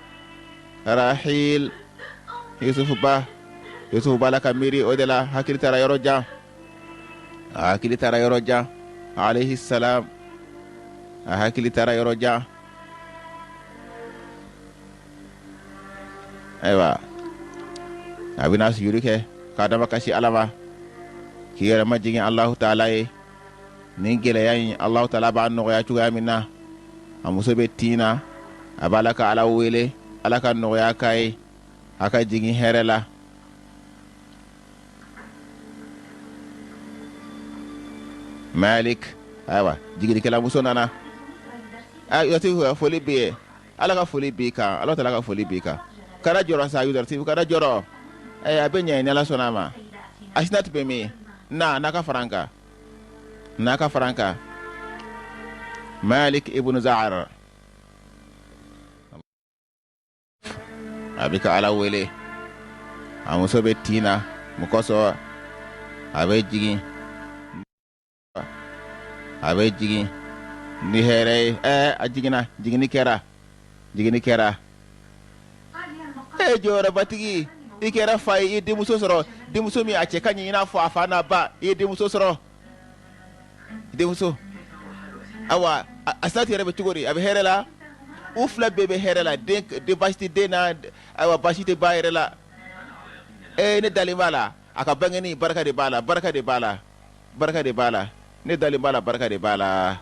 Rahil, Yusufu ba. Yusufu b'a la ka miiri o de la, hakili taara yɔrɔ jan, a hakili taara yɔrɔ jan alayhi salam, a hakili taara yɔrɔ jan. Ayiwa, a bɛna sujudi kɛ k'a damakasi Ala ma, k'i yɛrɛ majigin Alahu taala ye. Nin gɛlɛya in, Alahu taala b'a nɔgɔya cogoya min na, a muso bɛ tin na, a b'a la ka Ala wele, Ala ka nɔgɔya k'a ye, a ka jigin hɛrɛ la. Malik, ayiwa, jiginikɛla muso nana. Ayiwa, foli b'i ye. Ala ka foli b'i kan, Ala taala ka foli b'i kan. Kana jɔrɔ sa, Yudarasi, kana jɔrɔ. A bɛ ɲɛ ni Ala sɔnna a ma. Asinati bɛ min? Na, n'a ka fara an kan. N'a ka fara an kan. Malik ibn Za'ar. A bɛ ka Ala wele. A muso bɛ tin na, mun kosɔn a bɛ jigin. A bɛ jigin ni hɛrɛ ye. Ɛɛ, a jiginna, jiginni kɛra, jiginni kɛra. E jɔyɔrɔbatigi, i kɛra fa ye, i ye denmuso sɔrɔ, denmuso min a cɛ ka ɲi i n'a fɔ a fa n'a ba, i ye denmuso sɔrɔ. Denmuso, awa, Asinati yɛrɛ bɛ cogo di? A bɛ hɛrɛ la? U fila bɛɛ bɛ hɛrɛ la, den baasi tɛ den na, ayiwa, baasi tɛ ba yɛrɛ la. Ee, ne dalen b'a la, a ka bangeni barika de b'a la, barika de b'a la. Barika de b'a la, ne dalen b'a la, barika de b'a la.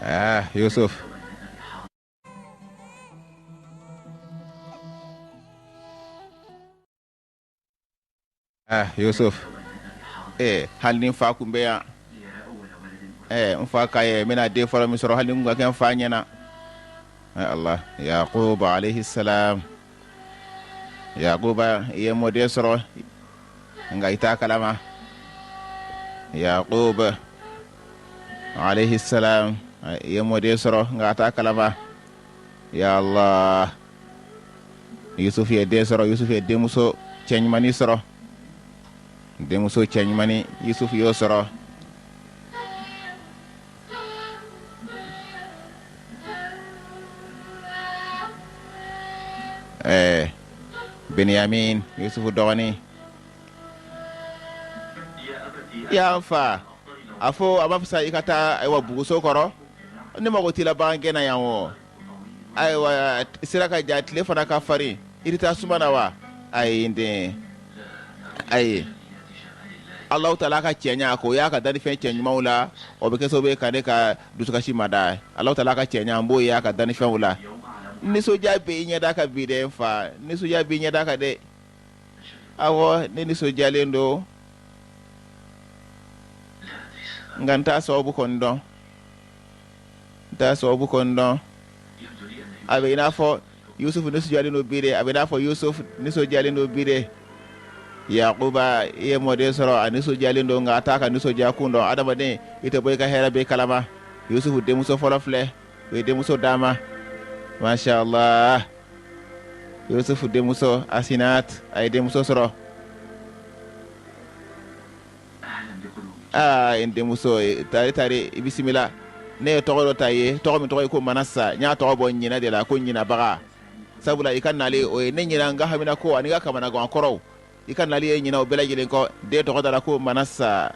Aa Yusuf, aa Yusuf, ee, hali ni n fa kun bɛ yan, ee, n fa ka ye n bɛna den fɔlɔ min sɔrɔ, hali ni kun ka kɛ n fa ɲɛna. Allah, Yakuba alayhi salam, Yakuba, i ye mɔden sɔrɔ nka i t'a kalama. Yakuba alayhi salam, i ye mɔden sɔrɔ nka a t'a kalama. Ya Allah, Yusuf ye den sɔrɔ, Yusuf ye denmuso cɛɲumannin sɔrɔ, denmuso cɛɲumannin Yusuf y'o sɔrɔ. Ɛɛ Benyamin, Yusufu dɔgɔnin, ya n fa, a fɔ a b'a fisa i ka taa, ayiwa, buguso kɔrɔ, ne mago t'i la bagan gɛn na yan o. Ayiwa, sira ka jan, tile fana ka farin, i tɛ taa suma na wa? Ayi, n den, ayi. Alahu taala ka cɛɲa k'o y'a ka dannifɛn cɛ ɲumanw la, o bɛ kɛ sababu ye ka ne ka dusukasi mada. Alahu taala ka cɛɲa, n b'o y'a ka dannifɛnw la. Nisɔndiya bɛ i ɲɛda kan bi dɛ, n fa, nisɔndiya b'i ɲɛda kan dɛ. Awɔ, ne nisɔndiyalen don, nka n t'a sababu kɔni dɔn, n t'a sababu kɔni dɔn. A bɛ i n'a fɔ Yusuf nisɔndiyalen don bi de, a bɛ i n'a fɔ Yusuf nisɔndiyalen don bi de. Yakuba, i ye mɔden sɔrɔ, a nisɔndiyalen don, nka a t'a ka nisɔndiya kun dɔn. Adamaden, i tɛ bɔ i ka hɛrɛ bɛɛ kalama. Yusuf denmuso fɔlɔ filɛ, u ye denmuso d'a ma, masha Allah. Yusuf denmuso Asinat, a ye denmuso sɔrɔ. Aa, n denmuso, tari tari, i bisimila. Ne ye tɔgɔ dɔ ta i ye, tɔgɔ min tɔgɔ ye ko Manasa. N y'a tɔgɔ bɔ ɲinɛ de la, ko ɲinabaga, sabula i ka nali o ye ne ɲina n ka haminako ani n ka kamanagan kɔrɔw. I ka nali ye ɲina o bɛɛ lajɛlen kɔ. Den tɔgɔ dara ko Manasa.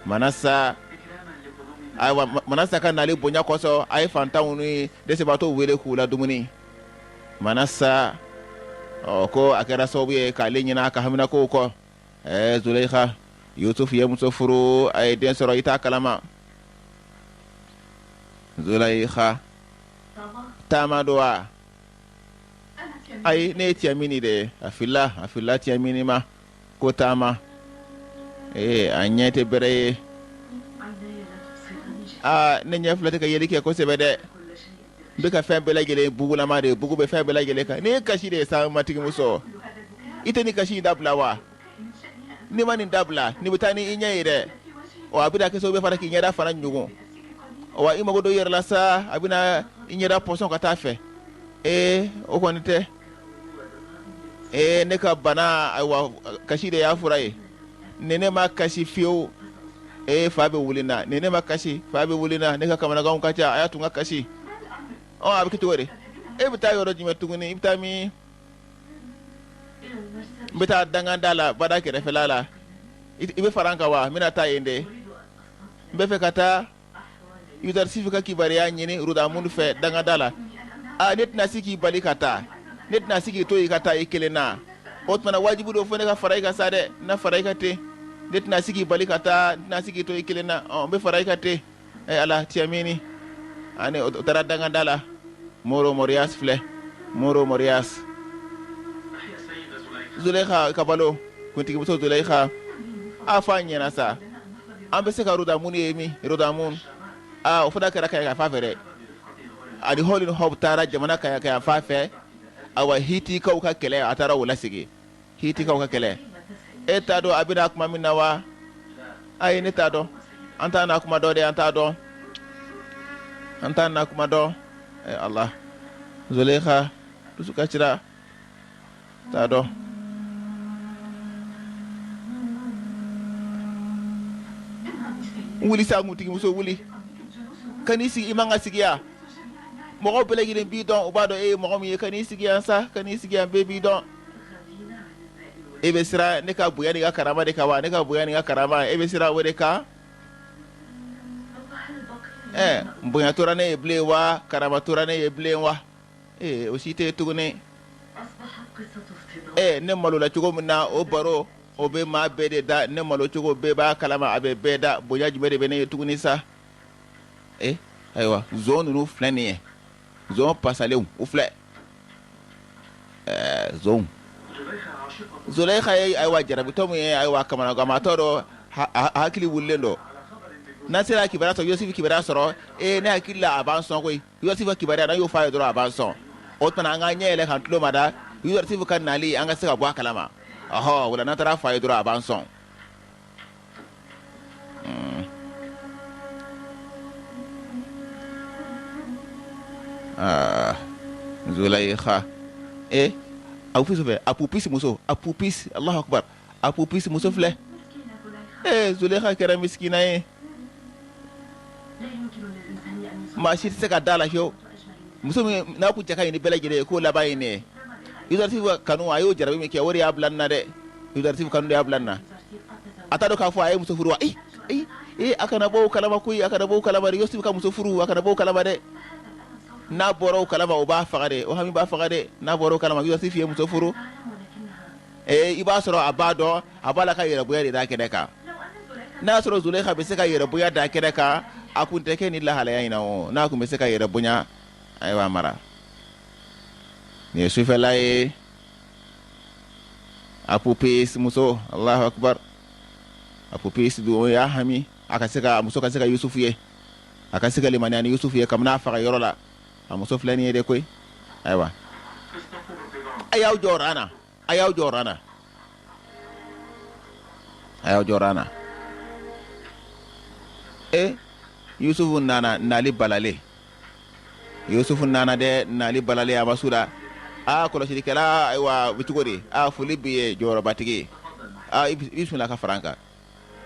Manasa, ayiwa, Manasa ka nali bonya kosɔn, a ye fantanw ni dɛsɛbaatɔw wele k'u la dumuni. Manasa, ɔ, ko a kɛra sababu ye k'ale ɲina a ka haminakow kɔ. Ɛɛ Zuleyika, Yusuf ye muso furu, a ye den sɔrɔ, i t'a kalama. Zuleyika, taama don wa? Ayi, ne ye Tiyamini de ye. A filila, a filila Tiyamini ma ko taama. Ee, a ɲɛ tɛ bɛrɛ ye. Aa, ne ɲɛ fila tɛ ka yeli kɛ kosɛbɛ dɛ. N bɛ ka fɛn bɛɛ lajɛlen bugulama de ye, bugu bɛ fɛn bɛɛ lajɛlen kan. Nin ye kasi de ye sa, matigimuso. I tɛ nin kasi in dabila wa? N'i ma nin dabila, nin bɛ taa ni i ɲɛ ye dɛ. Ɔ, a bɛna kɛ sababu ye fana k'i ɲɛda fana ɲugun. Wa i mago don i yɛrɛ la sa, a bɛna i ɲɛda pɔsɔn ka taa fɛ. Ee, o kɔni tɛ. Ee, ne ka bana, ayiwa, kasi de y'a fura ye. Ni ne ma kasi fiyewu, ee, fa bɛ wuli n na. Ni ne ma kasi, fa bɛ wuli n na. Ne ka kamanaganw ka ca, a y'a to n ka kasi. Ɔ, a bɛ kɛ cogo di? E bɛ taa yɔrɔ jumɛn tuguni? I bɛ taa min? N bɛ taa danganda la, bada kɛrɛfɛla la. I bɛ fara n kan wa? N bɛna taa yen de. N bɛ fɛ ka taa Yudarisifu ka kibaruya ɲini Rudamun fɛ danganda la. Aa, ne tɛna se k'i bali ka taa, ne tɛna se k'i to i ka taa i kelen na. O tuma na wajibi don fo ne ka fara i kan sa dɛ, n na fara i kan ten. Ne tɛna se k'i bali ka taa, n tɛna se k'i to i kelen na. Ɔ, n bɛ fara i kan ten. Ɛ Ala, Tiyamini. Ani o taara danganda la. Moro Morias filɛ. Moro Morias. Zuleyika ka balo, kuntigimuso Zuleyika. A fɔ a ɲɛna sa. An bɛ se ka Rodamun ye min? Rodamun. Aa, o fana kɛra kɛɲɛka fan fɛ dɛ. Ani Hɔli Hɔb taara jamana kɛɲɛka fan fɛ. Awa, Hitikaw ka kɛlɛ, a taara o lasigi. Hitikaw ka kɛlɛ. E t'a dɔn a bɛna kuma min na wa? Ayi, ne t'a dɔn. An t'a na kuma dɔn dɛ, an t'a dɔn. An t'a na kuma dɔn. Ɛ Ala, Zuleyika dusu kasira. T'a dɔn. Wuli sa, kuntigimuso, wuli. Ka n'i sigi, i man ka sigi yan. Mɔgɔw bɛɛ lajɛlen b'i dɔn, u b'a dɔn e ye mɔgɔ min ye. Ka n'i sigi yan sa, ka n'i sigi yan, bɛɛ b'i dɔn. E bɛ siran ne ka bonya ni ka karama de kan wa? Ne ka bonya ni ka karama, e bɛ siran o de kan? Ɛ, bonya tora ne ye bilen wa? Karama tora ne ye bilen wa? Ee, o si tɛ tuguni. Ɛ, ne malola cogo min na, o baro, o bɛ maa bɛɛ de da. Ne malo cogo, bɛɛ b'a kalama, a bɛ bɛɛ da. Bonya jumɛn de bɛ ne ye tuguni sa? Ee, ayiwa, zon ninnu filɛ nin ye, zon pasalenw, u filɛ. Zon Zuleyika ye ayiwa jarabitɔ min ye, ayiwa kamanaganbaatɔ dɔ, hakili wulilen don. N'an sera kibaruya sɔrɔ, Yusufu kibaruya sɔrɔ, ee, ne hakili la a b'an sɔn koyi. Yusufu kibaruya, n'an y'o fɔ a ye dɔrɔn, a b'an sɔn. O tuma an k'an ɲɛ yɛlɛ k'an tulo mada, Yusufu ka nali, an ka se ka bɔ a kalama. Ɔhɔ, o la n'an taara fɔ a ye dɔrɔn, a b'an sɔn. Aa Zuleyika, e Apopis fɛ, Apopis muso, Apopis, Alahu akibaru, Apopis muso filɛ. Ee, Zuleyika kɛra misikina ye. Maa si tɛ se ka da la fiyewu. Muso min n'a kun cɛ ka ɲi ni bɛɛ lajɛlen ye, k'o laban ye nin ye. Yusufu kanu, a y'o jarabi min kɛ, o de y'a bila nin na dɛ. Yusufu kanu de y'a bila nin na. A t'a dɔn k'a fɔ a ye muso furu wa? Ee, ee, a kana bɔ o kalama koyi, a kana bɔ o kalama dɛ. Yusufu ka muso furu, a kana bɔ o kalama dɛ. N'a bɔra o kalama, o b'a faga dɛ, o hami b'a faga dɛ. N'a bɔra o kalama, Yusufu ye muso furu. Ee, i b'a sɔrɔ a b'a dɔn, a b'a la ka yɛrɛbonya de da kɛnɛ kan. N'a y'a sɔrɔ Zuleyika bɛ se ka yɛrɛbonya da kɛnɛ kan, a kun tɛ kɛ nin lahalaya in na o. N'a kun bɛ se ka yɛrɛbonya, ayiwa mara. Nin ye sufɛla ye. Apopis muso, Alahu akibaru. Apopis dun, o y'a hami a ka se ka a muso ka se ka Yusufu ye, a ka se ka limaniya ni Yusufu ye kabini a faga yɔrɔ la. A muso filɛ nin ye de koyi. Ayiwa, a y'aw jɔ ran na, a y'aw jɔ ran na, a y'aw jɔ ran na. E, Yusufu nana nali balalen. Yusufu nana dɛ, nali balalen, a ma suda. Aa, kɔlɔsilikɛla, ayiwa, bɛ cogo di? Aa, foli b'i ye, jɔyɔrɔbatigi. Aa, i bisimila ka fara an kan.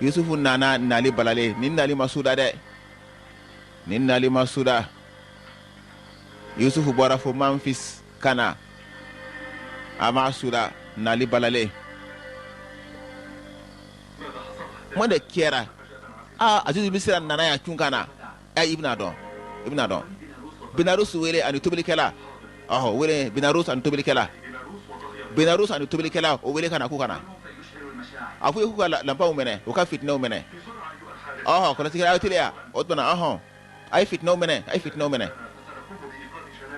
Yusufu nana nali balalen. Nin nali ma suda dɛ, nin nali ma suda. Yusufu bɔra fo Manfis ka na, a ma suda, nali balalen. Mun de kɛra? Aa, Azizu Misira nana yan cun ka na. I bɛna dɔn, i bɛna dɔn. Binarus wele ani tobilikɛla. Ɔhɔ, wele Binarus ani tobilikɛla, Binarus ani tobilikɛla, o wele ka na, k'u ka na. A fɔ k'u ka lanpaw minɛ, u ka fitinɛw minɛ. Ɔhɔ, kɔlɔsikɛla, aw teliya. O tuma na, ɔhɔn, a ye fitinɛw minɛ, a ye fitinɛw minɛ.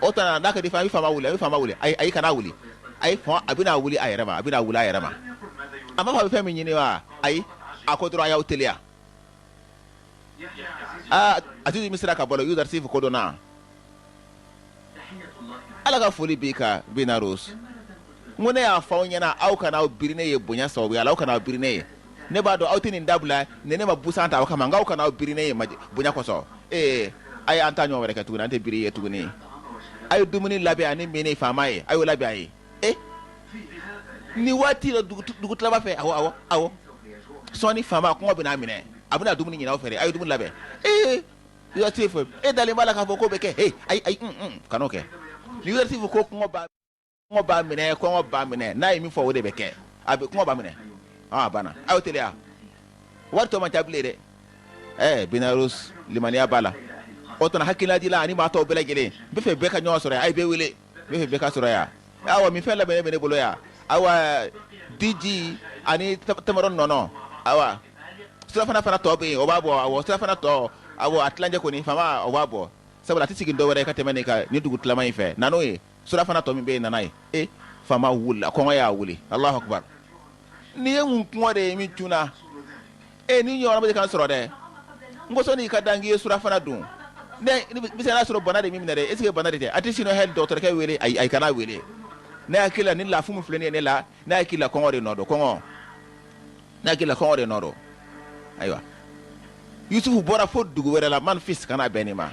O tuma na, n'a ka di fana, a bɛ faama wuli, a bɛ faama wuli. Ayi, ayi, kana wuli. Ayi, hɔn, a bɛna wuli a yɛrɛ ma, a bɛna wuli a yɛrɛ ma. A m'a fɔ a bɛ fɛn min ɲini wa? Ayi, a ko dɔrɔn a y'aw teliya. Aa, Azizu Misira ka balo, Yuzarsif kodɔnna. Ala ka foli b'i kan, Binarus. N ko ne y'a fɔ aw ɲɛna, aw kana aw biri ne ye bonya sababuya la, aw kana aw biri ne ye. Ne b'a dɔn aw tɛ nin dabila ni ne ma busan ta aw kama, nka aw kana aw biri ne ye bonya kosɔn. Ee, a ye an ta ɲɔgɔn wɛrɛ kɛ tuguni, an tɛ biri i ye tuguni. A ye dumuni labɛn ani minni faama ye, a y'o labɛn a ye. E, nin waati la dugutilaba fɛ, awɔ, awɔ, awɔ, sɔɔni faama kɔngɔ bɛna a minɛ, a bɛna dumuni ɲini aw fɛ dɛ, a ye dumuni labɛn. Ee, Yuzarsif, e dalen b'a la k'a fɔ k'o bɛ kɛ? He, ayi, ayi, kan'o kɛ. Ni Yuzarsif ko kɔngɔ b'a kɔngɔ b'a minɛ, kɔngɔ b'a minɛ, n'a ye min fɔ, o de bɛ kɛ. A bɛ kɔngɔ b'a minɛ. A banna, a y'o teliya. Wari tɔ man ca bilen dɛ. Ɛɛ, Binarus limaniya b'a la. O tuma hakililajigin ani maa tɔw bɛɛ lajɛlen, n bɛ fɛ bɛɛ ka ɲɔgɔn sɔrɔ yan, a ye bɛɛ wele. N bɛ fɛ bɛɛ ka sɔrɔ yan. Awa, minfɛn labɛnnen bɛ ne bolo yan. Awa, diji ani tamaro nɔnɔ. Awa, surafana fana tɔ bɛ yen, o b'a bɔ. Awɔ, surafana tɔ, awɔ, a tilancɛ kɔni, faama, o b'a bɔ, sabula a tɛ sigi dɔwɛrɛ ye ka tɛmɛ nin kan ni dugu tilama in fɛ. Na n'o ye, surafana tɔ min bɛ yen, na n'a ye. E, faama wulila, kɔngɔ y'a wuli. Alahu akubar! Nin ye mun kɔngɔ de ye min cunna e ni ɲɔgɔn bɛ kan sɔrɔ dɛ? N ko sɔnni i ka dan k'i ye surafana dun, ne bɛ se n'a sɔrɔ bana de min minɛ dɛ. Est ce que bana de tɛ? A tɛ sinɔ hali dɔgɔtɔrɔkɛ wele. Ayi, ayi, kana wele. Ne hakili la, ni lafu min filɛ nin ye ne la, ne hakili la, kɔngɔ de nɔ don. Kɔngɔ, ne hakili la, kɔngɔ de nɔ don. Ayiwa, Yusufu bɔra fo dugu wɛrɛ la, Manfis, ka na bɛn nin ma.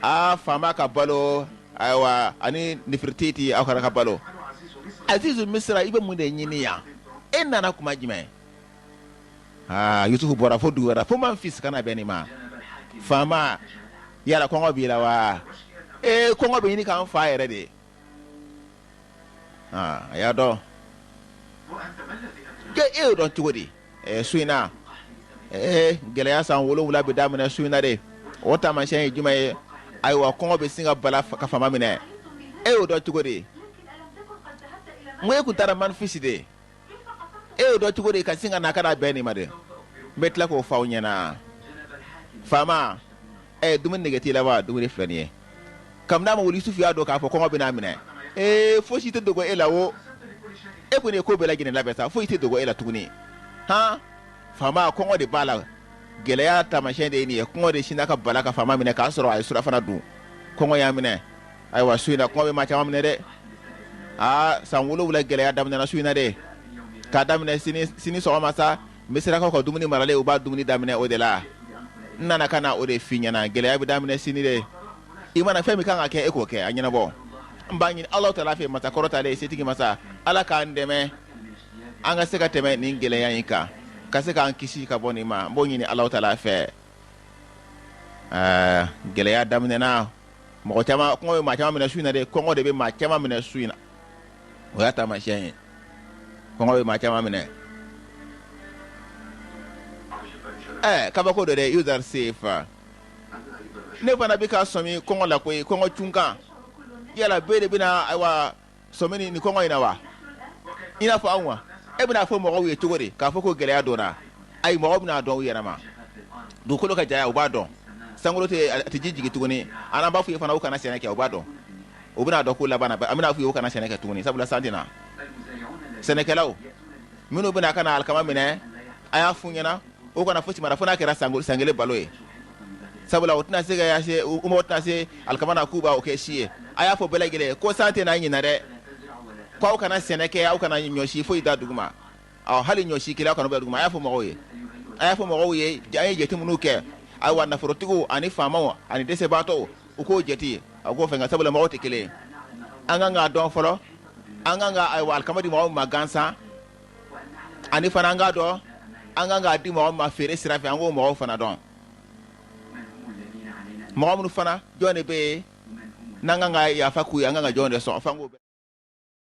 Aa, faama ka balo, ayiwa, ani Nefertiti, aw kana ka balo. Azizu Misira, i bɛ mun de ɲini yan? E nana kuma jumɛn? Aa, Yusufu bɔra fo dugu wɛrɛ la, fo Manfis, ka na bɛn nin ma. Faama, yala kɔngɔ b'i la wa? Ee, kɔngɔ bɛ ɲini k'an fa yɛrɛ de. Aa, a y'a dɔn e y'o dɔn cogo di? Su in na, gɛlɛya san 7 bɛ daminɛ su in na de. O taamasiyɛn ye jumɛn ye? Ayiwa, kɔngɔ bɛ sin ka bala ka faama minɛ. E y'o dɔn cogo di? N ko e kun taara Manfisi de. E y'o dɔn cogo di ka sin ka na ka na bɛn nin ma de? N bɛ tila k'o fɔ aw ɲɛna. Faama, dumuni nege t'i la wa? Dumuni filɛ nin ye. Kabini a ma wuli, Yusufu y'a dɔn k'a fɔ kɔngɔ bɛna a minɛ. Ee, fosi tɛ dogo e la wo. E kɔni ye ko bɛɛ lajɛlen labɛn sa, foyi tɛ dogo e la tuguni. Han, faama, kɔngɔ de b'a la. Gɛlɛya taamasiyɛn de ye nin ye. Kɔngɔ de sinna ka bala ka faama minɛ k'a sɔrɔ a ye surafana dun. Kɔngɔ y'a minɛ. Ayiwa, su in na, kɔngɔ bɛ maa caman minɛ dɛ. Aa, san 7 gɛlɛya daminɛna su in na dɛ. K'a daminɛ sini sini sɔgɔma sa, Misirakaw ka dumuni maralen, u b'a dumuni daminɛ o de la. N nana ka na o de f'i ɲɛna. Gɛlɛya bɛ daminɛ sini de. I mana fɛn min kan ka kɛ, e k'o kɛ, a ɲɛnabɔ. N b'a ɲini Alahu taala fɛ, masa kɔrɔtalen, setigi masa, Ala k'an dɛmɛ an ka se ka tɛmɛ nin gɛlɛya in kan, ka se k'an kisi ka bɔ nin ma. N b'o ɲini Alahu taala fɛ. Ɛɛ, gɛlɛya daminɛna. Mɔgɔ caman, kɔngɔ bɛ maa caman minɛ su in na dɛ. Kɔngɔ de bɛ maa caman minɛ su in na, o y'a taamasiyɛn ye. Kɔngɔ bɛ maa caman minɛ. Ɛɛ, kabako dɔ dɛ. Yuzarsif, ne fana bɛ ka sɔmi kɔngɔ la koyi, kɔngɔ cunkan. Yala bɛɛ de bɛna, ayiwa, sɔmi nin kɔngɔ in na wa, i n'a fɔ anw wa? E bɛna fɔ mɔgɔw ye cogo di k'a fɔ ko gɛlɛya donna? Ayi, mɔgɔw bɛna dɔn u yɛrɛ ma. Dugukolo ka janya, u b'a dɔn. Sankolo tɛ, a tɛ ji jigin tuguni. An b'a fɔ ye fana, u kana sɛnɛ kɛ, u b'a dɔn. U bɛna dɔn ko laban na, an bɛna f'u ye u kana sɛnɛ kɛ tuguni, sabula san tɛ na. Sɛnɛkɛlaw minnu bɛna ka na alikama minɛ, a y'a f'u ɲɛna u kana fosi mara fo n'a kɛra san kelen balo ye, sabula u tɛna se ka se, u mɔgɔ tɛna se alikama na k'u b'a o kɛ si ye. A y'a fɔ bɛɛ lajɛlen ko san tɛ na ɲinan dɛ, k'aw kana sɛnɛ kɛ, aw kana ɲɔsi foyi da duguma. Ɔ, hali ɲɔsi kelen, aw kana bila duguma. A y'a fɔ mɔgɔw ye, a y'a fɔ mɔgɔw ye, an ye jate minnu kɛ, ayiwa, nafolotigiw ani faamaw ani dɛsɛbaatɔw, u k'o jate, a k'o fɛn, sabula mɔgɔw tɛ kelen ye. An kan k'a dɔn fɔlɔ, an kan ka, ayiwa, alikama di mɔgɔw ma gansan, ani fana an k'a dɔn an kan k'a di mɔgɔ ma feere sira fɛ, an k'o mɔgɔw fana dɔn. Mɔgɔ minnu fana, jɔn de bɛ yen n'an kan ka yafa k'u ye, an kan ka jɔn de sɔn f'an k'o